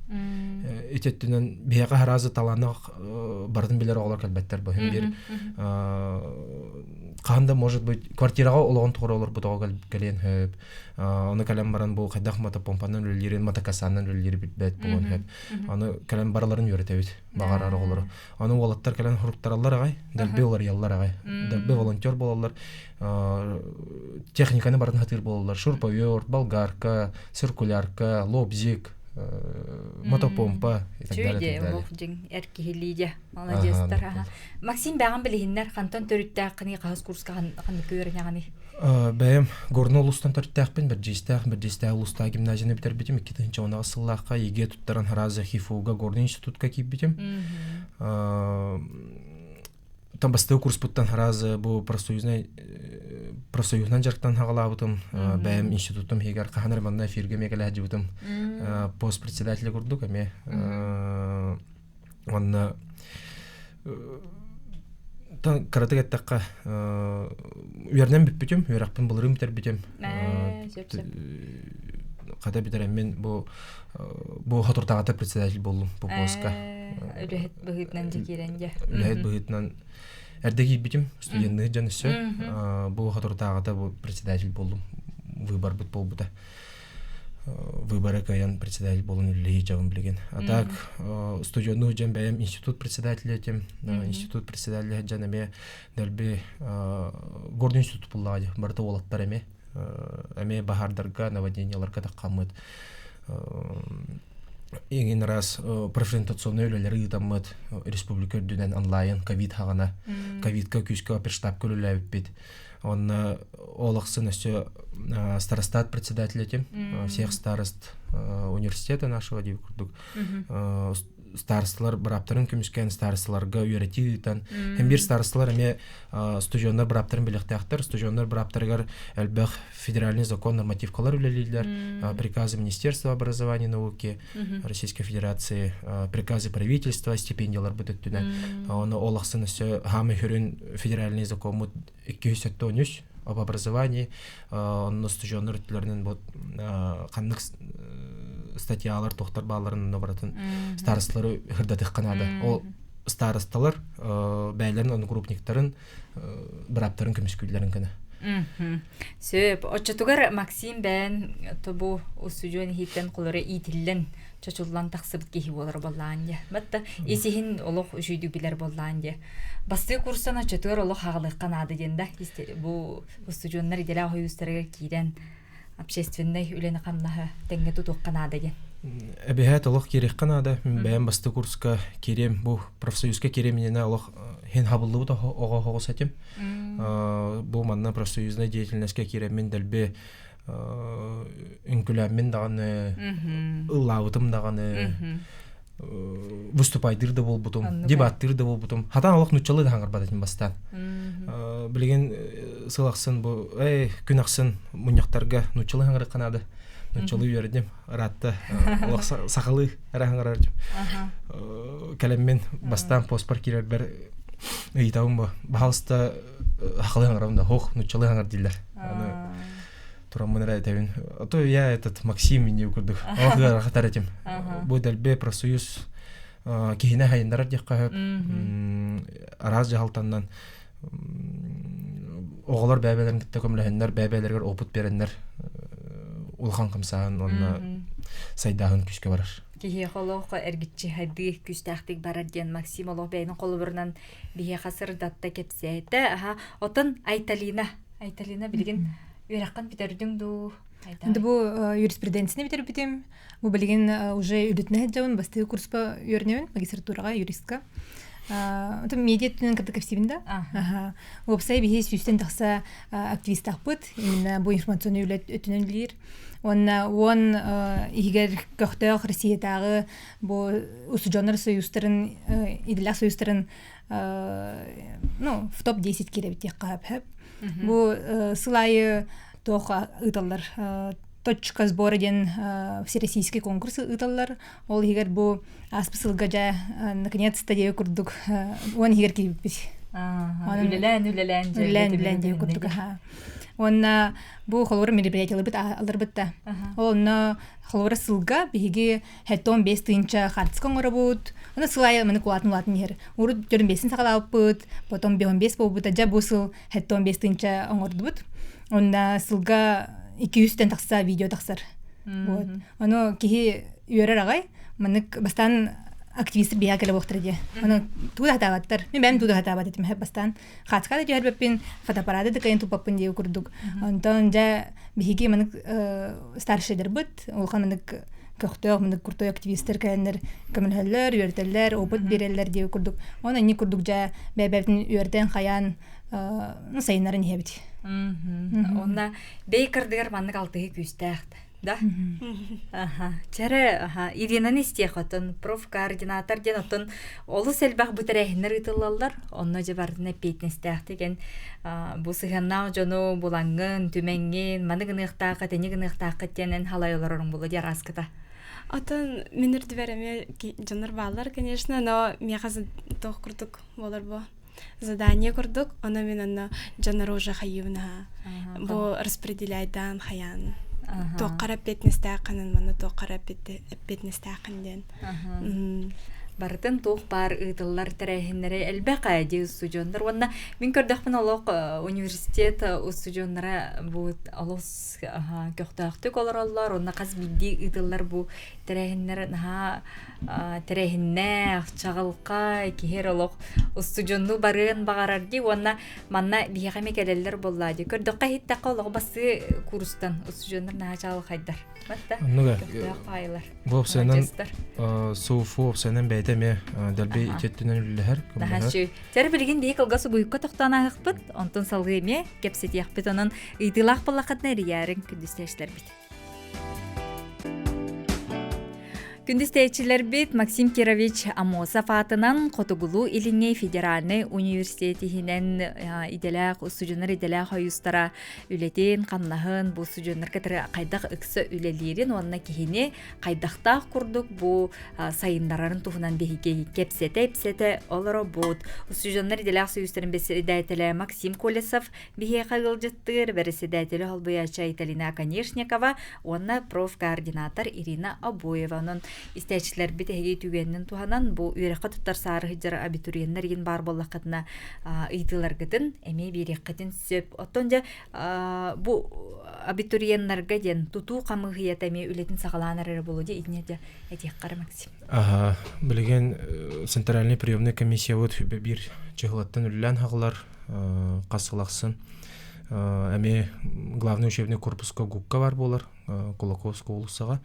Ити өттүнэн биһиэхэ аразы талааннаах барытын билэр оҕолор кэлбэттэр бу. Һэм биир Хаһан да, может быть, квартираҕа олоҕун тухары олорбут оҕо кэлиэн сөп. Ону кэлэн баран бу хайдах мотопомпанан үлэлиирин, мотокосанан үлэлиири билбэт буолуон сөп. Аны кэлэн барыларын үөрэтэбит, баҕарар оҕолору. Аны уолаттар кэлэн хоруктараллар аҕай, дэлби уларыйаллар аҕай. Дэлби волонтер буолаллар, техниканы барын хатыыр буолаллар. Шуруповерт, болгарка, циркулярка, лобзик, мотопомпа и так далее. Чүй олох дьиҥ эр киһилии дьэ. Молодецтар. Максим бэҕэн билиһиннэр хантан төрүттээххиний хаһыс курска ханнык үөрэнэҕиний? Бэйэм Горнай улуустан төрүттээхпин, Бэрдьиэстээх, Бэрдьиэстээх улуустаах гимназияны бүтэрбитим. 2010 сыллаахха ЕГЭ туттаран Хараза ХИФУга Горнай институтка киирбитим. Там бастакы курспуттан Хараза бу профсоюзнай профсоюзнан дьарыктан хаҕалаабытым. Бэйэм институтум иһигэр хаһан эрэ манна эфиргэ эмиэ кэлэ сылдьыбытым. Пост председателя курдук эмиэ. Уонна кыратык эттэххэ үөрэнэн бүппүтүм, үөрэхпин былырыын бүтэрбитим. Хата бүтэрэммин бу бу хотуртаҕата председатель буоллум бу поска. Үлэһит быһыытынан дьэ киирэн дьэ. Үлэһит быһыытынан эрдэ киирбитим, студенныыр дьон өссө. Бу хотуртааҕыта бу председатель буоллум. Выборбыт буолбута. Выборы кыайан председатель буолан үлэлии дьабын билигин. А так студенную дьон бэйэм институт председателя этим. Институт председателя дьон эмиэ дэлби Горный институт буллаҕа дии. Барыта уолаттар эмиэ. Эмиэ баһаардарга, наводнениеларга таххаммыт. Иҥин раз профориентационнай үлэлэри ыытаммыт республика үрдүнэн онлайн ковид хаҕана ковидка күүскэ оперштабка үлэлээбиппит. Онно ол ахсын өссө старостат председатель этим всех старост университета нашего диэбит курдук старосталар бырааптарын көмүскээн старосталарга үөрэтии ыытан һэм биир старосталар эмиэ студеннар бырааптарын билиэхтээхтэр студеннар бырааптарыгар элбэх федеральный закон нормативкалар үлэлииллэр приказы министерства образования и науки Российской Федерации приказы правительства стипендияларбыт өттүнэн оны ол ахсын өссө хаамы хүрүн федеральный закоммут 273 об образовании онно студеннар өттүлэринэн вот ханнык статьялар тохтор бааларын онно барытын старосталары хырдатыхха наада ол старосталар бэйэлэрин одногруппниктарын бырааптарын көмүскүүллэрин гына. Сөп. Оччотугар Максим бэйэн тобу устудьуон иһиттэн холоро иитиллэн чочуллан тахсыбыт киһи буолар буоллаан дьэ. Батта ис иһин олох үчүйдүк билэр буоллаан дьэ. Бастыы курсан оччотугар олох хаҕалыахха наада диэн да бу устудьуоннар идэлээх ойуустарыгар киирэн общественнай үлэни-хамнаһы тэҥҥэ тутуохха наада диэн. Эбэһээт олох киириэххэ наада. Бэйэм бастакы курска киириэм, бу профсоюзка киириэм иннинэ олох хин хабыллыбыт оҕо оҕус этим. Бу манна профсоюзная деятельностька киирэммин дэлби үҥкүлээммин даҕаны, ыллаабытым даҕаны, выступайдыыр да буолбутум, дебаттыыр да буолбутум. Хатан олох нуччалыы да хаҥарбат этим бастаан. Билигин сыл ахсын бу эй күн ахсын мунньахтарга нуччалыы хаҥарыахха наада. Нуччалыы үөрдим, ыраатта олох сахалыы эрэ хаҥарар Кэлэммин бастаан постпар киирэрбэр ыйытабын бу баһалыста хахалыы хаҥарабын да хох нуччалыы хаҥар дииллэр. Аны тураммын эрэ этэбин. А то я этот Максим инди курдук. Ох ыарахатар этим. Бу дэлби профсоюз киһини хайыннарар диэххэ сөп. Араас дьаһалтаннан оҕолор бэйэ-бэйэлэрин кытта көмөлөһөннөр, бэйэ-бэйэлэригэр опыт биэрэннэр улахан хамсааһын уонна сайдааһын күүскэ барар. Киһиэхэ олох эргиччи хайдыы күүстээхтик барар диэн Максим олох бэйэтин холобурунан биһиэхэ сырдатта кэпсээтэ. Аха, отон Айталина Айталина билигин үөрэххин бүтэрдиҥ дуу? Ды бу юриспруденцияны бүтэрбитим. Бу билигин уже үлүтүнэ сылдьабын, бастакы курска үөрэнэбин, магистратураҕа юристка. Отон медиа өттүнэн кытта кэпсиибин да. Аха. Уопсай биһи сүүстэн тахса активистаахпыт. Именно бу информационный үлэ өттүнэн үлэлиир. Уонна уон иһигэр көхтөөх Россиятааҕы бу устудьуоннар союзтарын, идэлээх союзтарын ну, в топ-10 киирэбит диэххэ сөп. Бу сыл аайы туох ыыталлар точка сбора диэн всероссийский конкурс ыыталлар. Ол иһигэр бу ааспыт сылга дьэ наконец-то диэби курдук уон иһигэр киирбиппит. Үлэлээн, үлэлээн үлэлээн үлэлээн диэби курдук аха. Уонна бу холобура мероприятиеларбыт аларбыт да. Онно холобура сылга биһиги 75 тыынча хаартыска оҥоробут. Онно сыл аайы маны кулаатын улаатын иһэр. Урут 45-ин саҕалаабыппыт, потом 55 буолбута. Дьэ бу сыл 75 тыынча оҥордубут. Онно сылга 200-тэн тахса видео тахсар. Вот. Ону киһи үөрэр аҕай. Маннык бастаан активистар биһиэхэ кэлэ буохтара дии. Ону тугу да сатаабаттар. Мин бэйэм тугу да сатаабат этим бастаан. Хаацка да түһэрбэппин, фотоаппараты да кыайан туппаппын диye курдук. Онтон дьэ биһиги маннык старшайдарбыт, улахан маннык көхтөөх, маннык крутой активистар кэлэннэр көмөлөһөллөр, үөрэтэллэр, опыт биэрэллэр диye курдук. Онон инник курдук дьэ бэйэбэбитин үөрэтэн хайаан сайыннаран иһэбит. Онна бэйкардыгар маннык алтыһы күүстээх да? Аха. Чэрэ, аха. Иринаны истиэх оттон профкоординатор диэн оттон олус элбэх бу тэрээһиннэр ыытыллаллар. Онно дьэ бардын эппиэтинэстээхтик эн бу сыһыаннаах дьону булаҥҥын, түмэҥҥин, маны гыныахтааххыт, ини гыныахтааххыт диэн эн халай олороруҥ буолуо дии арааскыта. Отон мин үрдүбэр эмиэ дьоннор бааллар, конечно, но миэхэ туох курдук буолар бу задание курдук, ону мин онно дьоннору уже хайыыбын бу распределяйдаан хайаан туоххара эппиэтинэстээххинин манна туоххара эппиэтинэстээххин диэн барытын туох баар ыытыллар тэрээһиннэри элбэх ээ дии устудьуоннар уонна мин көрдөхпүнэ олох университет устудьуоннара бу олус көхтөөхтүк олороллор уонна хас биирдии ыытыллар бу тэрээһиннэр наһаа тэрээһиннээх, чаҕылхай, киһи эрэ олох устудьуоннуу барыан баҕарар дии уонна манна биһиэхэ эмиэ кэлэллэр буоллаа дии. Көрдөххө иһиттэххэ олоҕу басыы курстан устудьуоннар наһаа чаҕылхайдар. Батта көхтөөх паайылар. Бу опсайынан СУФУ опсайынан бэйэтэ эмиэ дэлби итиэттинэн үлэлэһэр. Наһаа үчүгэй. Чэр билигин биһи кылгас угуйукка тохтоон ааһыахпыт, онтон салгыы эмиэ кэпсэтиэхпит. Онон ыйытыылаах буоллаххытына эрийээриҥ күндүстээччилэрбит. Күндү истээччилэрбит Максим Кирович Аммосов аатынан Хотугулуу-Илиҥҥи федеральнай университет иһинэн идэлээх устудьуоннар идэлээх ойуустара үлэтин, хамнаһын, бу устудьуоннар кытары хайдах ыкса үлэлиирин уонна киһини хайдахтаах курдук бу сайыннарарын туһунан биһиги кэпсэтэ-ипсэтэ олоробут. Устудьуоннар идэлээх союзтарын бэрэссэдээтэлэ Максим Колесов Биһиэхэ ыалдьыттыыр бэрэссэдээтэли холбуйааччы Айталина Оконешникова уонна профкоординатор Ирина Обоева. Онон истээччилэрбит эһиги түгэнинэн туһанан бу үөрэххэ туттар саары сылдьар абитуриеннар игин баар буоллаххытына ыйытыыларгытын эмиэ биэриэххитин сөп. Оттон дьэ бу абитуриеннарга диэн тутуу хамыыһыйата эмиэ үлэтин саҕалаан эрэрэ буолуо дии итини дьэ этиэххэ эрэ Максим. Аха, билигин центральный приемный комиссиябыт биир чыһылаттан үлэлээн хаҕылар хас сыл ахсын эмиэ главный учебный корпуска ГУКка бар буолар Кулаковская уулуссаҕа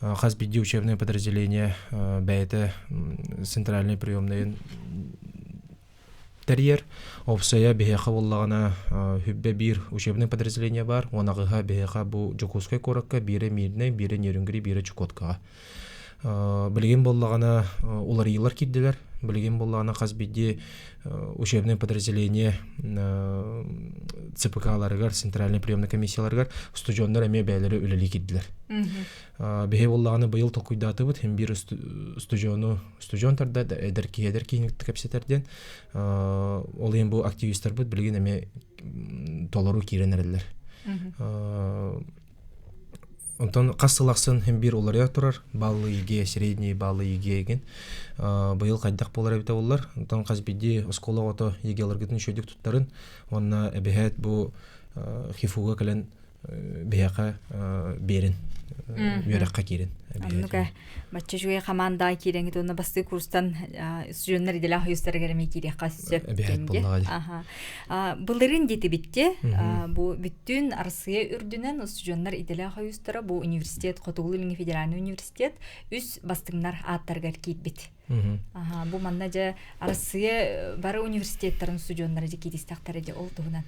хас биирдии учебное подразделение бэйэтэ центральный приемнайын тэрийэр опсайа биһиэхэ буоллаҕына хүббэ биир учебный подразделение бар уон аҕыһа биһиэхэ бу Дьокуускай куоракка биирэ Мирнэй биирэ Нерюнгри биирэ Чукоткаҕа Билигин буоллаҕына уларыйыылар киирдилэр. Билигин буоллаҕына хас биирдии учебное подразделение ЦПК-ларыгар, центральный приемный комиссияларыгар устудьуоннар эмиэ бэйэлэрэ үлэлии киирдилэр. Биһи буоллаҕына быйыл толкуйдаатыбыт, хим биир устудьуону устудьуон тарда эдэр киһи эдэр киһини кытта кэпсэтэр диэн. Ол иһин бу активистарбыт билигин эмиэ толору киирэн эрэллэр. Онтон хас сыл ахсын син биир уларыйа турар баллы ЕГЭ, средний баллы ЕГЭ игин. Быйыл хайдах буолар эбитэ буоллар. Онтон хас биирдии оскуола оҕото ЕГЭ-ларгытын үчүгэйдик туттарын уонна эбэһээт бу ХИФУ-га кэлэн биһиэхэ биэрин үөрэххэ киирин. Оннук Бачча үчүгэй хамаандаҕа киирэҥҥит уонна бастыы курстан студеннар идэлээх ойуустарыгар эмиэ киириэххэ сөп кэмҥэ. Былырыын диэтибитте бу бүттүүн Арассыыйа үрдүнэн устудьуоннар идэлээх ойуустара бу университет Хотугулуу-Илиҥҥи федеральный университет үс бастыҥнар ааттарыгар киирбит. Бу манна дьэ Арассыыйа бары университеттарын устудьуоннара дьэ кииристэхтэрэ дьэ ол туһунан.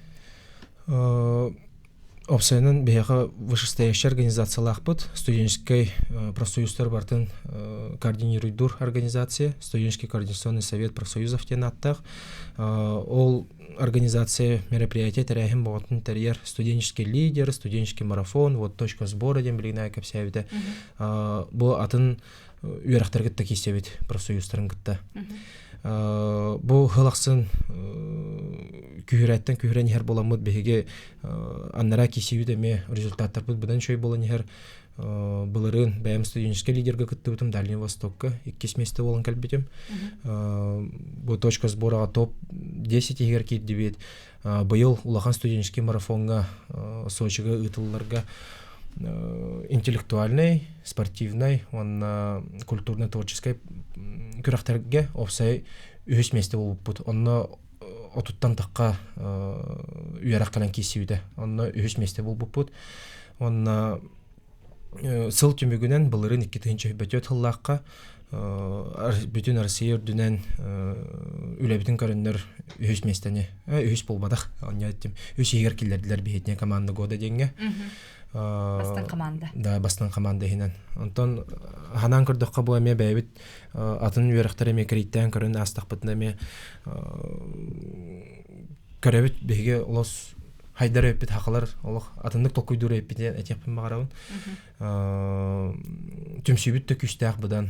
Опсайынан биһиэхэ вышестоящая организациялаахпыт, студенческий профсоюзтар барытын координируйдуур организация, студенческий координационный совет профсоюзов диэн ааттаах. Ол организация мероприятие тэрээһин боҕотун тэрийэр студенческий лидер, студенческий марафон, вот точка сбора диэн билигин кэпсээбитэ. Бу атын үөрэхтэргэ кытта киирсэбит профсоюзтарын кытта. Бу сыл ахсын күһүрээттэн күһүрэн иһэр буоламмыт биһиги аннараа киисибит эмиэ результаттарбыт быдан үчүгэй буолан иһэр. Былырыын бэйэм студенческий лидерга кыттыбытым Дальний Востокка иккис миэстэ буолан кэлбитим. Бу точка сбораҕа топ-10 иһигэр киирдибит. Быйыл улахан студенческий марафоҥҥа Сочига ыытылларга интеллектуальнай, спортивнай уонна культурно-творческай күрэхтэргэ опсай үһүс миэстэ буолбуппут. Онно отуттан тахха үөрэх кэлэн киирсибитэ. Онно үһүс миэстэ буолбуппут. Уонна сыл түмүгүнэн былырыын 2024 сыллаахха бүтүн Россия үрдүнэн үлэбитин көрөннөр үһүс миэстэни үһүс буолбатах онньо эттим үс иһигэр киллэрдилэр биһитине команда года диэҥҥэ бастыҥ команда да бастыҥ команда иһинэн онтон ханаан көрдөххө бу эмиэ бэйэбит атын үөрэхтэри эмиэ кэрийтээн көрөн аастахпытына эмиэ көрөбүт биһиги олус хайдар эппит хахалар олох атыннык толкуйдуур эппит диэн этиэхпин баҕарабын түмсүүбүт да күүстээх быдан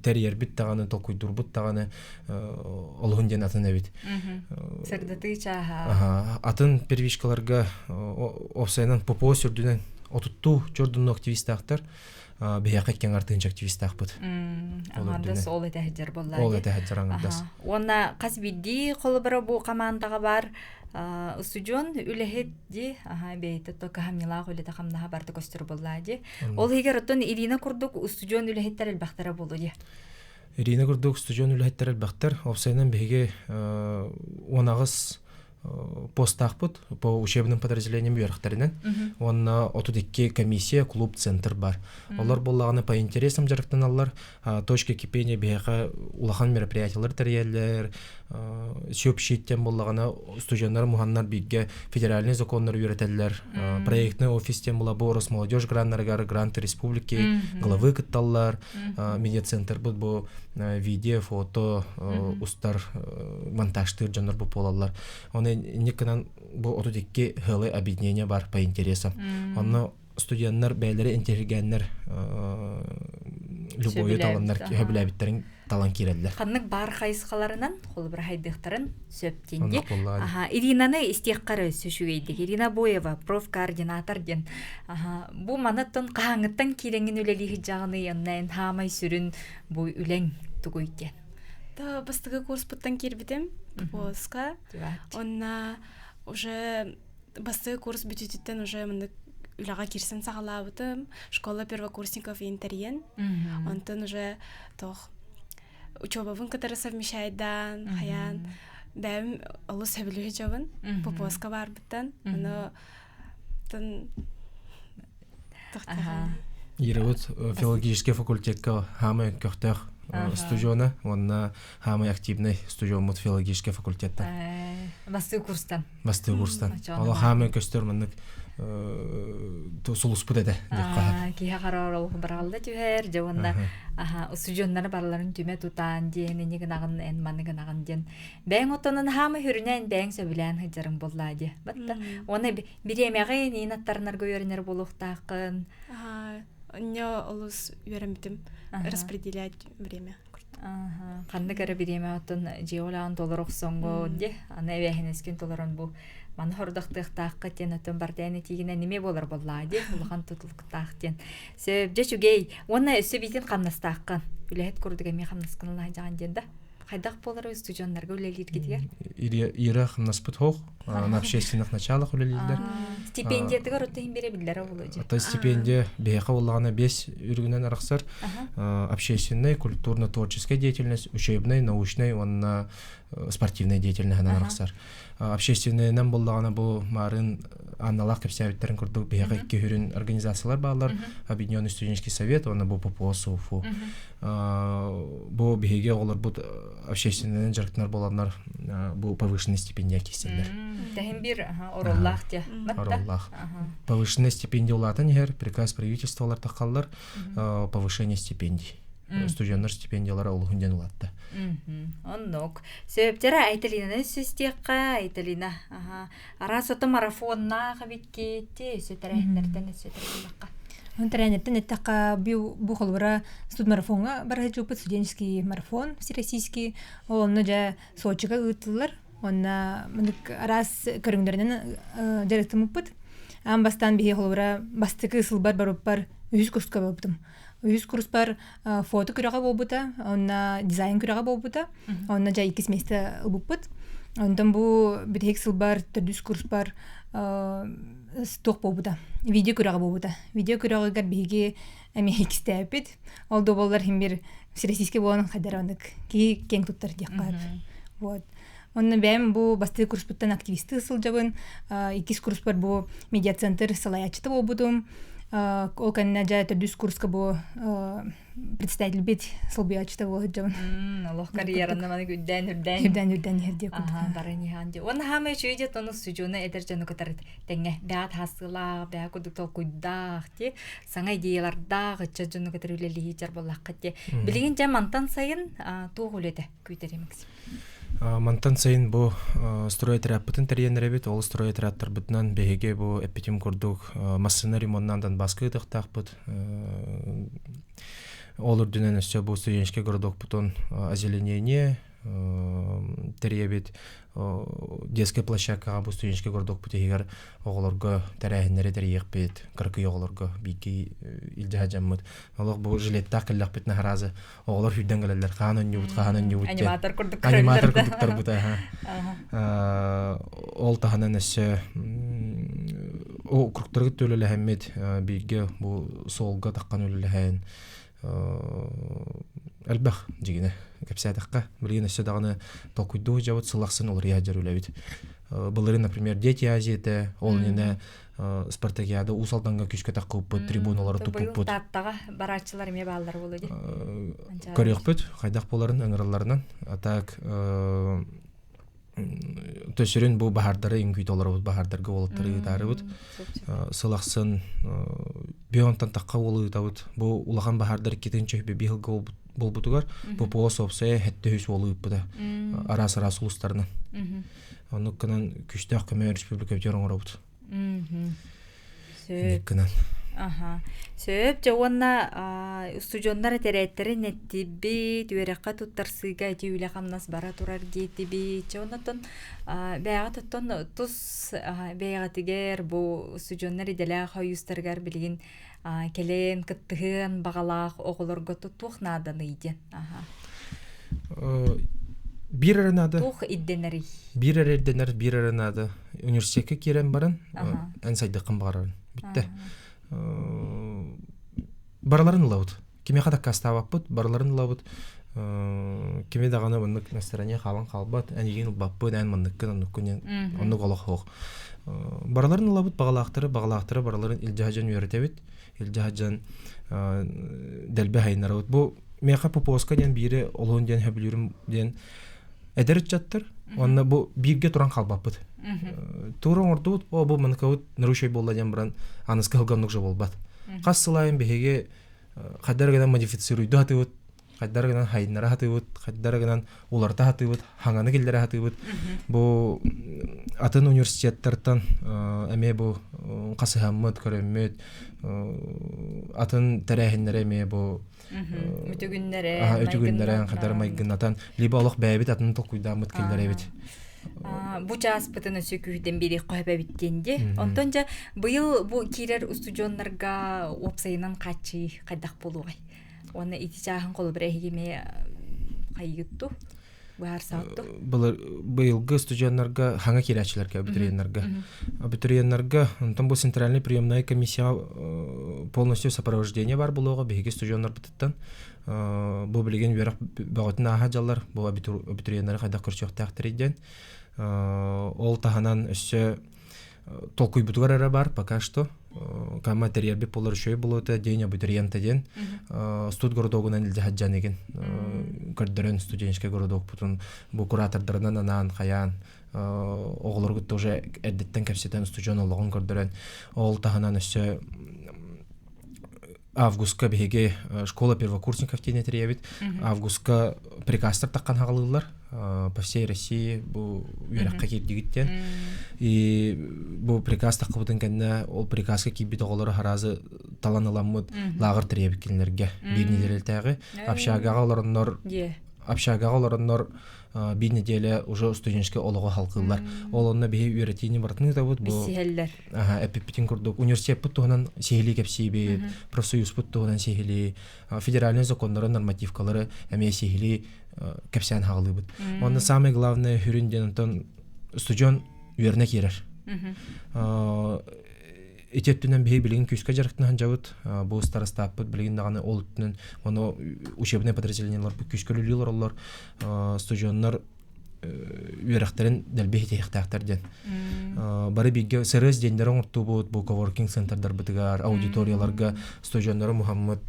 тэрийэрбит даҕаны толкуйдуурбут даҕаны олуһун диэн атын эбит сырдатыы чааһа атын первичкаларга опсайынан ППО сүрдүнэн отуттуу чордунну активистаахтар биһиэхэ икки аҥар тыһыынча активистаахпыт. Аҥардас ол этэһэдьэр буоллаа. Ол этэһэдьэр аҥардас. Уонна хас биирдии холобура бу хамаандаҕа баар устудьуон үлэһит ди аха бэйэтэ то кыһамньылаах үлэтэ хамнаһа барыта көстөр буоллаа ди. Ол иһигэр оттон Ирина курдук устудьуон үлэһиттэр элбэхтэрэ буолуо ди. Ирина курдук устудьуон үлэһиттэр элбэхтэр. Опсайынан биһиги 18 постаахпыт по учебным подразделениям үөрэхтэринэн уонна 32 комиссия клуб центр бар олор буоллаҕына по интересам дьарыктаналлар точка кипения биһиэхэ улахан мероприятиялар тэрийэллэр сообщиттен буоллаҕына студеннар муһаннар бииргэ федеральный законнары үөрэтэллэр проектный офис тем була бу Росмолодежь граннарыгар гранты республики главы кытталлар медиацентрбыт бу видео фото устар монтажтыыр дьоннор бу буолаллар оны инниккынан бу 32 хылы объединение бар по интересам онно студеннар бэйэлэрэ интеллигеннэр любою таланнар сөбүлээбиттэрин талан киирэллэр. Ханнык баар хайысхаларынан холобура хайдыахтарын сөп диэн Аха, Иринаны истиэххэ өссө үчүгэйдик. Ирина Боева, профкоординатор диэн. Аха, бу манаттан хаһааҥҥыттан киирэҥҥин үлэлии сылдьаҕыный, онно эн хаамай сүрүн бу үлэҥ тугуй диэн. Та бастакы курспуттан киирбитим ППС-ка. Онна уже бастакы курс бүтүүтүттэн уже мындык үлэҕэ киирсэн саҕалаабытым. Школа первокурсников интерьен. Онтон уже тох учебабын кытары совмещайдаан, хайаан бэйэм олус сөбүлүү дьобун ППС-ка баарбыттан. Ону тон Ирабыт филологический факультетка хаамай көхтөөх студиона уонна хаамай активный студиоммут филологический факультеттан. Бастыы курстан. Бастыы курстан. Оло хаамай көстөр маннык сулуспут этэ Киһи хараар ол баралла түһэр дьэ уонна устудьуоннары барыларын түмэ тутаан диэн ини гынаҕын эн маны гынаҕын диэн бэйэҥ оттонун хаамай хүрүнэн бэйэҥ сөбүлээн сылдьарыҥ буоллаа диэ батта уонна бириэмэҕин иин аттарынарга үөрэнэр буолуохтааххын Онньо олус үөрэммитим распределять время Ханнык эрэ бириэмэ оттон дьиэ олаҕын толоро охсоҥҥо дьэ аны эбээһинэскин толорон бу маны хордохтуохтаахха диэн оттон бардаан этиигинэн эмиэ буолар буоллаа дии улахан тутулуктаах диэн сөп дьэ үчүгэй уонна өссө биитин хамнастааххын үлэһит курдук эмиэ хамнаскын ылаһдьаҕын диэн да хайдах буолар устудьуоннарга үлэлииргитигэр Ира хамнаспыт хоох на общественных началах үлэлииллэр. Стипендиятыгар отто иһин биэрэ биллэрэ буолуо дьэ. Ата стипендия биһиэхэ буоллаҕына биэс үрүгүнэн арахсар. Общественный, культурно-творческая деятельность, учебный, научный уонна спортивная деятельностынан арахсар. Общественныйынан буоллаҕына бу маарын Анналаах кэпсээбиттэрин курдук биһиэхэ икки хүрүн организациялар бааллар. Объединенный студенческий совет уонна бу ППО СУФУ. Бу биһиги оҕолорбут общественнайынан дьарыктанар буоланнар бу повышенный стипендия киирсэллэр. Тэһин биир ороллаах дьэ. Ороллаах. Повышенный стипендия улаатан иһэр, приказ правительстволар таххаллар, повышение стипендий. Студенттар стипендиялара улуһун диэн улаатта. Оннук. Сөптөрө Айталинаны сүстиэххэ, Айталина. Араас ото марафоннаах эбиккит, өссө тэрээһиннэртэн өссө тэрээһиннэххэ. Тэрээниттэн эттэххэ, бу холобура студмарафоҥҥа бара сылдьыбыппыт, студенческий марафон всероссийский. Ол онно дьэ Сочига ыытыллар. Уонна маннык араас көрүҥнэринэн дьарыктаммыппыт. Аан бастаан биһи холобура бастакы сылбар барбыппар үһүс курска барбытым. Үһүс курспар фото күрэҕэ буолбута, онно дизайн күрэҕэ буолбута. Онно дьэ иккис миэстэ ылбыппыт. Онтон бу бүтэһик сылбар төрдүс курспар туох буолбута, видео күрэҕэ буолбута. Видео күрэҕигэр биһиги эмиэ иккистээбиппит. Ол да буоллар иһин бир всероссийский буолан хайдар оннук киһи киэҥ туттар диэххэ Вот. Онно бэйэм бу бастакы курспуттан активистыы сылдьабын. Иккис курспар бу медиацентр салайааччыта буолбутум. Ол кэннэ дьэ төрдүс курска бу представительбит солбуйааччыта буола сылдьабын. Олох карьераны маны үрдээн үрдээн. Үрдээн үрдээн иһэр диэ курдук. Баран иһэн дии. Уонна хаамай үчүгэй дьэ тону судьуна эдэр дьону кытары тэҥҥэ бэҕэт хассыылаах, бэҕэ курдук толкуйдаах ти саҥа идеялардаах ыччат дьону кытары үлэлиһии дьар буоллаххыт ти. Билигин дьэ мантан сайын туох үлэтэ күүтэрий Максим? Мантан сайын бу стройотрядпытын тэрийэн эрэбит. Ол стройотрядтарбытынан биһиги бу эппитим курдук массыына ремоннаан Донбасска ыытыахтаахпыт. Ол үрдүнэн өссө бу студенческий городокпутун озеленение тэрийэбит. Детскай площадкаҕа бу студенческий городокпут иһигэр оҕолорго тэрээһиннэри тэрийиэхпит, кыракый оҕолорго бииргэ илдьэ сылдьаммыт. Олох бу жилеттаах кэллэхпитинэ араазы оҕолор сүүрдэн кэлэллэр хаан онньуубут хаан онньуубут аниматор курдук аниматор курдуктарбыт ол таһынан өссө округтарга төлөлөһөммит бииргэ бу суолга таххан үлэлэһэн элбэх дьигинэ кэпсээтэххэ билигин өссө даҕаны толкуйдуу сылдьабыт сыл ахсын уларыйа сылдьар үлэбит былырыын например дети Азии этэ ол иннинэ спартакиада Уус Алданга күүскэ таххыппыт, трибуналары туппуппут. Тааттаҕа барааччылар эмиэ бааллар буолуо дии. Көрүөхпүт, хайдах буоларын ыҥыралларынан. А так төсүрүн бу баһардары үҥкүүтэ олоробут, баһардарга уолаттары ыытаарыбыт. Сыл ахсын бионтан тахха уолу ыытабыт. Бу улахан баһардар иккитин чөһүбэ биһылга болбутугар бу поос опсая хэтте үс уолу ыыппыта. Араас-араас улустарынан. Оннук гынан күстээх көмө республика оҥоробут. Сөп. Гынан. Аха. Сөп. Дьэ уонна устудьуоннар этэрээттэрин эттибит, үөрэххэ туттарсыыга ити үлэ-хамнас бара турар диэтибит. Дьэ оннотон бэйэҕит оттон тус бэйэҕитигэр бу устудьуоннар идэлээх хойуустарыгар билигин кэлэн кыттыһыан баҕалаах оҕолорго туох нааданый диэн. Аха. Биир эрэ наада. Туох ирдэнэрий? Биир эрэ ирдэнэр, биир эрэ наада. Университекка киирэн баран, эн сайдыаххын баҕарарын. Бүттэ. Барыларын ылабыт. Кимиэхэ даккаастаабаппыт, барыларын ылабыт. Кими даҕаны маннык настроение хаалан хаалбат, эн игин ылбаппын, эн манныккын, оннуккун, оннук олох суох. Барыларын ылабыт, баҕалаахтары, баҕалаахтары барыларын илдьэ сылдьан үөрэтэбит, илдьэ сылдьан дэлби хайыннарабыт. Бу миэхэ Поповска диэн биири олуһун диэн сөбүлүүрүм диэн эдэр ыччаттар уонна бу бииргэ туран хаалбаппыт. Тура оҥордубут, о бу маныкабыт нарушай буолла диэн баран аныска сылга оннук же буолбат. Хас сыл айын биһиги хайдар гынан модифицируйду хатыбыт, хайдар гынан хайыннара хатыбыт, хайдар гынан уларыта хатыбыт, хаҥаны киллэрэ хатыбыт. Бу атын университеттартан эмиэ бу хасыһаммыт, көрөммүт, атын тэрээһиннэри эмиэ бу Үтүгүннэрэн, үтүгүннэрэн, хадары майгыннатан, либо олох бэйэбит атын толкуйдааммыт киллэрэбит. Бу чааспытын өссө күүһүтэн биэриэх хоһэбэбит диэн дии. Онтон дьэ быйыл бу киирэр устудьуоннарга уопсайынан хааччыы хайдах буолуоҕай? Уонна ити чааһын холобура эһиги эмиэ хайыгытту? Быһаарсаҕыт Былыр быйылгы студеннарга хаҥа киирээччилэргэ абитуриеннарга абитуриеннарга онтон бу центральный приемная комиссия полностью сопровождение бар буолуоҕа биһиги студеннарбытыттан бу билигин үөрэх бөҕөтүн ааһа дьаллар бу абитуриеннары хайдах көрсүөхтээхтэрий диэн ол таһынан өссө толкуйбутугар эрэ бар пока что кама тэрийэрбит буолар үчүгэй буолуота день абитуриента диэн студ городогунан илдьэ сылдьан игин көрдөрөн студенческий городокпутун бу куратордарынан анаан хайаан оҕолору кытта уже эрдэттэн кэпсэтэн устудьуон олоҕун көрдөрөн ол таһынан өссө августка биһиги школа первокурсников диэн тэрийэбит августка приказтар таххан хаҕалыыллар по всей России бу үөрэххэ киирдигит диэн и бу приказ таххыбытын кэннэ ол приказка киирбит оҕолору харазы талан ыламмыт лааҕыр тэрийэбит кинилэргэ биир нэдиэлэтээҕи общагаҕа олороннор общагаҕа олороннор биир неделя уже студенческий олоҕу халкыыллар. Ол онно биһи үөрэтиини барытын ыытабыт. Бу Билсиһэллэр. Эппиппитин курдук университеппыт туһунан сиһилии кэпсиибит, профсоюзпут туһунан сиһилии, федеральный законнары, нормативкалары эмиэ сиһилии кэпсээн хаҕалыыбыт. Онно самое главное хүрүн диэн онтон студент үөрэнэ киирэр. Ити өттүнэн биһи билигин күүскэ дьарыктанан дьабыт. Бу старостааппыт билигин даҕаны ол өттүнэн ону учебное подразделениеларбыт күүскэ үлэлии олороллор. Студеннар үөрэхтэрин дэлби иһитиэхтээхтэр диэн. Бары бииргэ сырыс диэннэр оҥортуубут, бу коворкинг центрдарбытыгар, аудиторияларга студеннары муһаммыт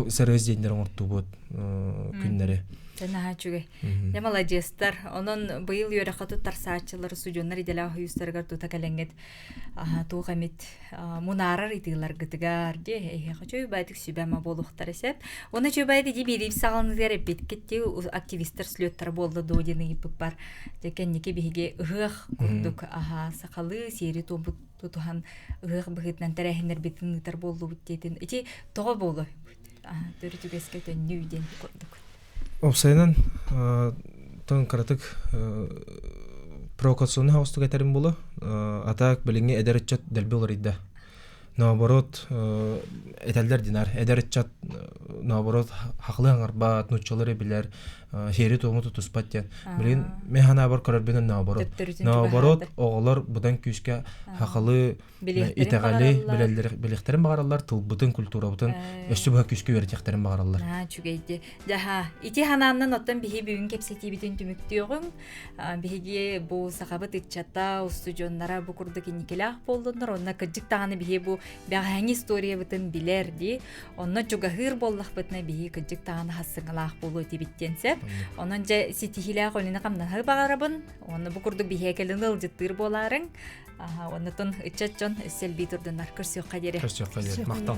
сырыс диэннэр оҥортуубут күннэри. Наһаа үчүгэй. Дьэ маладьыастар. Онон быйыл үөрэххэ туттарсааччылар, студеннар идэлээх уһуйустарыгар тута кэлэҥҥит туох эмит мунаарар ытыыларгытыгар дии эһиэхэ чуйбаатык сүбэ-ама буолуохтара сөп. Уонна чуйбаат ити биэриип саҕаланыытыгар эппиткит ти активистар слеттара буолла дуо диэн ыйыппыппар дьэ кэнники биһиги ыһыах курдук аха сахалыы сиэри туомпут тутуһан ыһыах быһыытынан тэрээһиннэрбитин ыытар буоллубут диэтин ити тоҕо буолуой төрүт үгэскэ төннүү диэн курдук. Уопсайынан, тон кыратык провокационный хаустук этэрим буолуо. А так билиҥҥи эдэр ыччат дэлби уларыйда. Наоборот, этэллэр динар. Эдэр ыччат наоборот хахлыы хаҥарбат, нууччалары билэр, сиэри-туому тутуспат диэн. Билигин мен ханаабар көрөрбүнэн наоборот. Наоборот, оҕолор быдан күүскэ хахалы итэҕэли билиэхтэрин баҕараллар, тылбытын, культурабытын өссө быһа күүскэ үөрэтиэхтэрин баҕараллар. Үчүгэйди. Дьаһа, ити ханааннан оттон биһи бүгүн кэпсэтиибитин түмүктүөҕүҥ. Биһиги бу сахабыт ыччата, устудьуоннара бу курдук инникилээх буоллуннар, онно кырдьык даҕаны биһи бу бэҕэһээҥҥи историябытын билэр дии. Онно чугаһыыр буоллахпытына биһи кырдьык даҕаны хассыҥалаах буолуо этибит диэн сөп. Онон дьэ ситиһиилээх үлэни-хамнаһы баҕарабын. Онно бу курдук биһиэхэ кэлин ыалдьыттыыр буолаарыҥ. Оннотон ыччат дьон өссө элбии турдуннар. Көрсүөххэ диэри. Көрсүөххэ диэри. Махтал.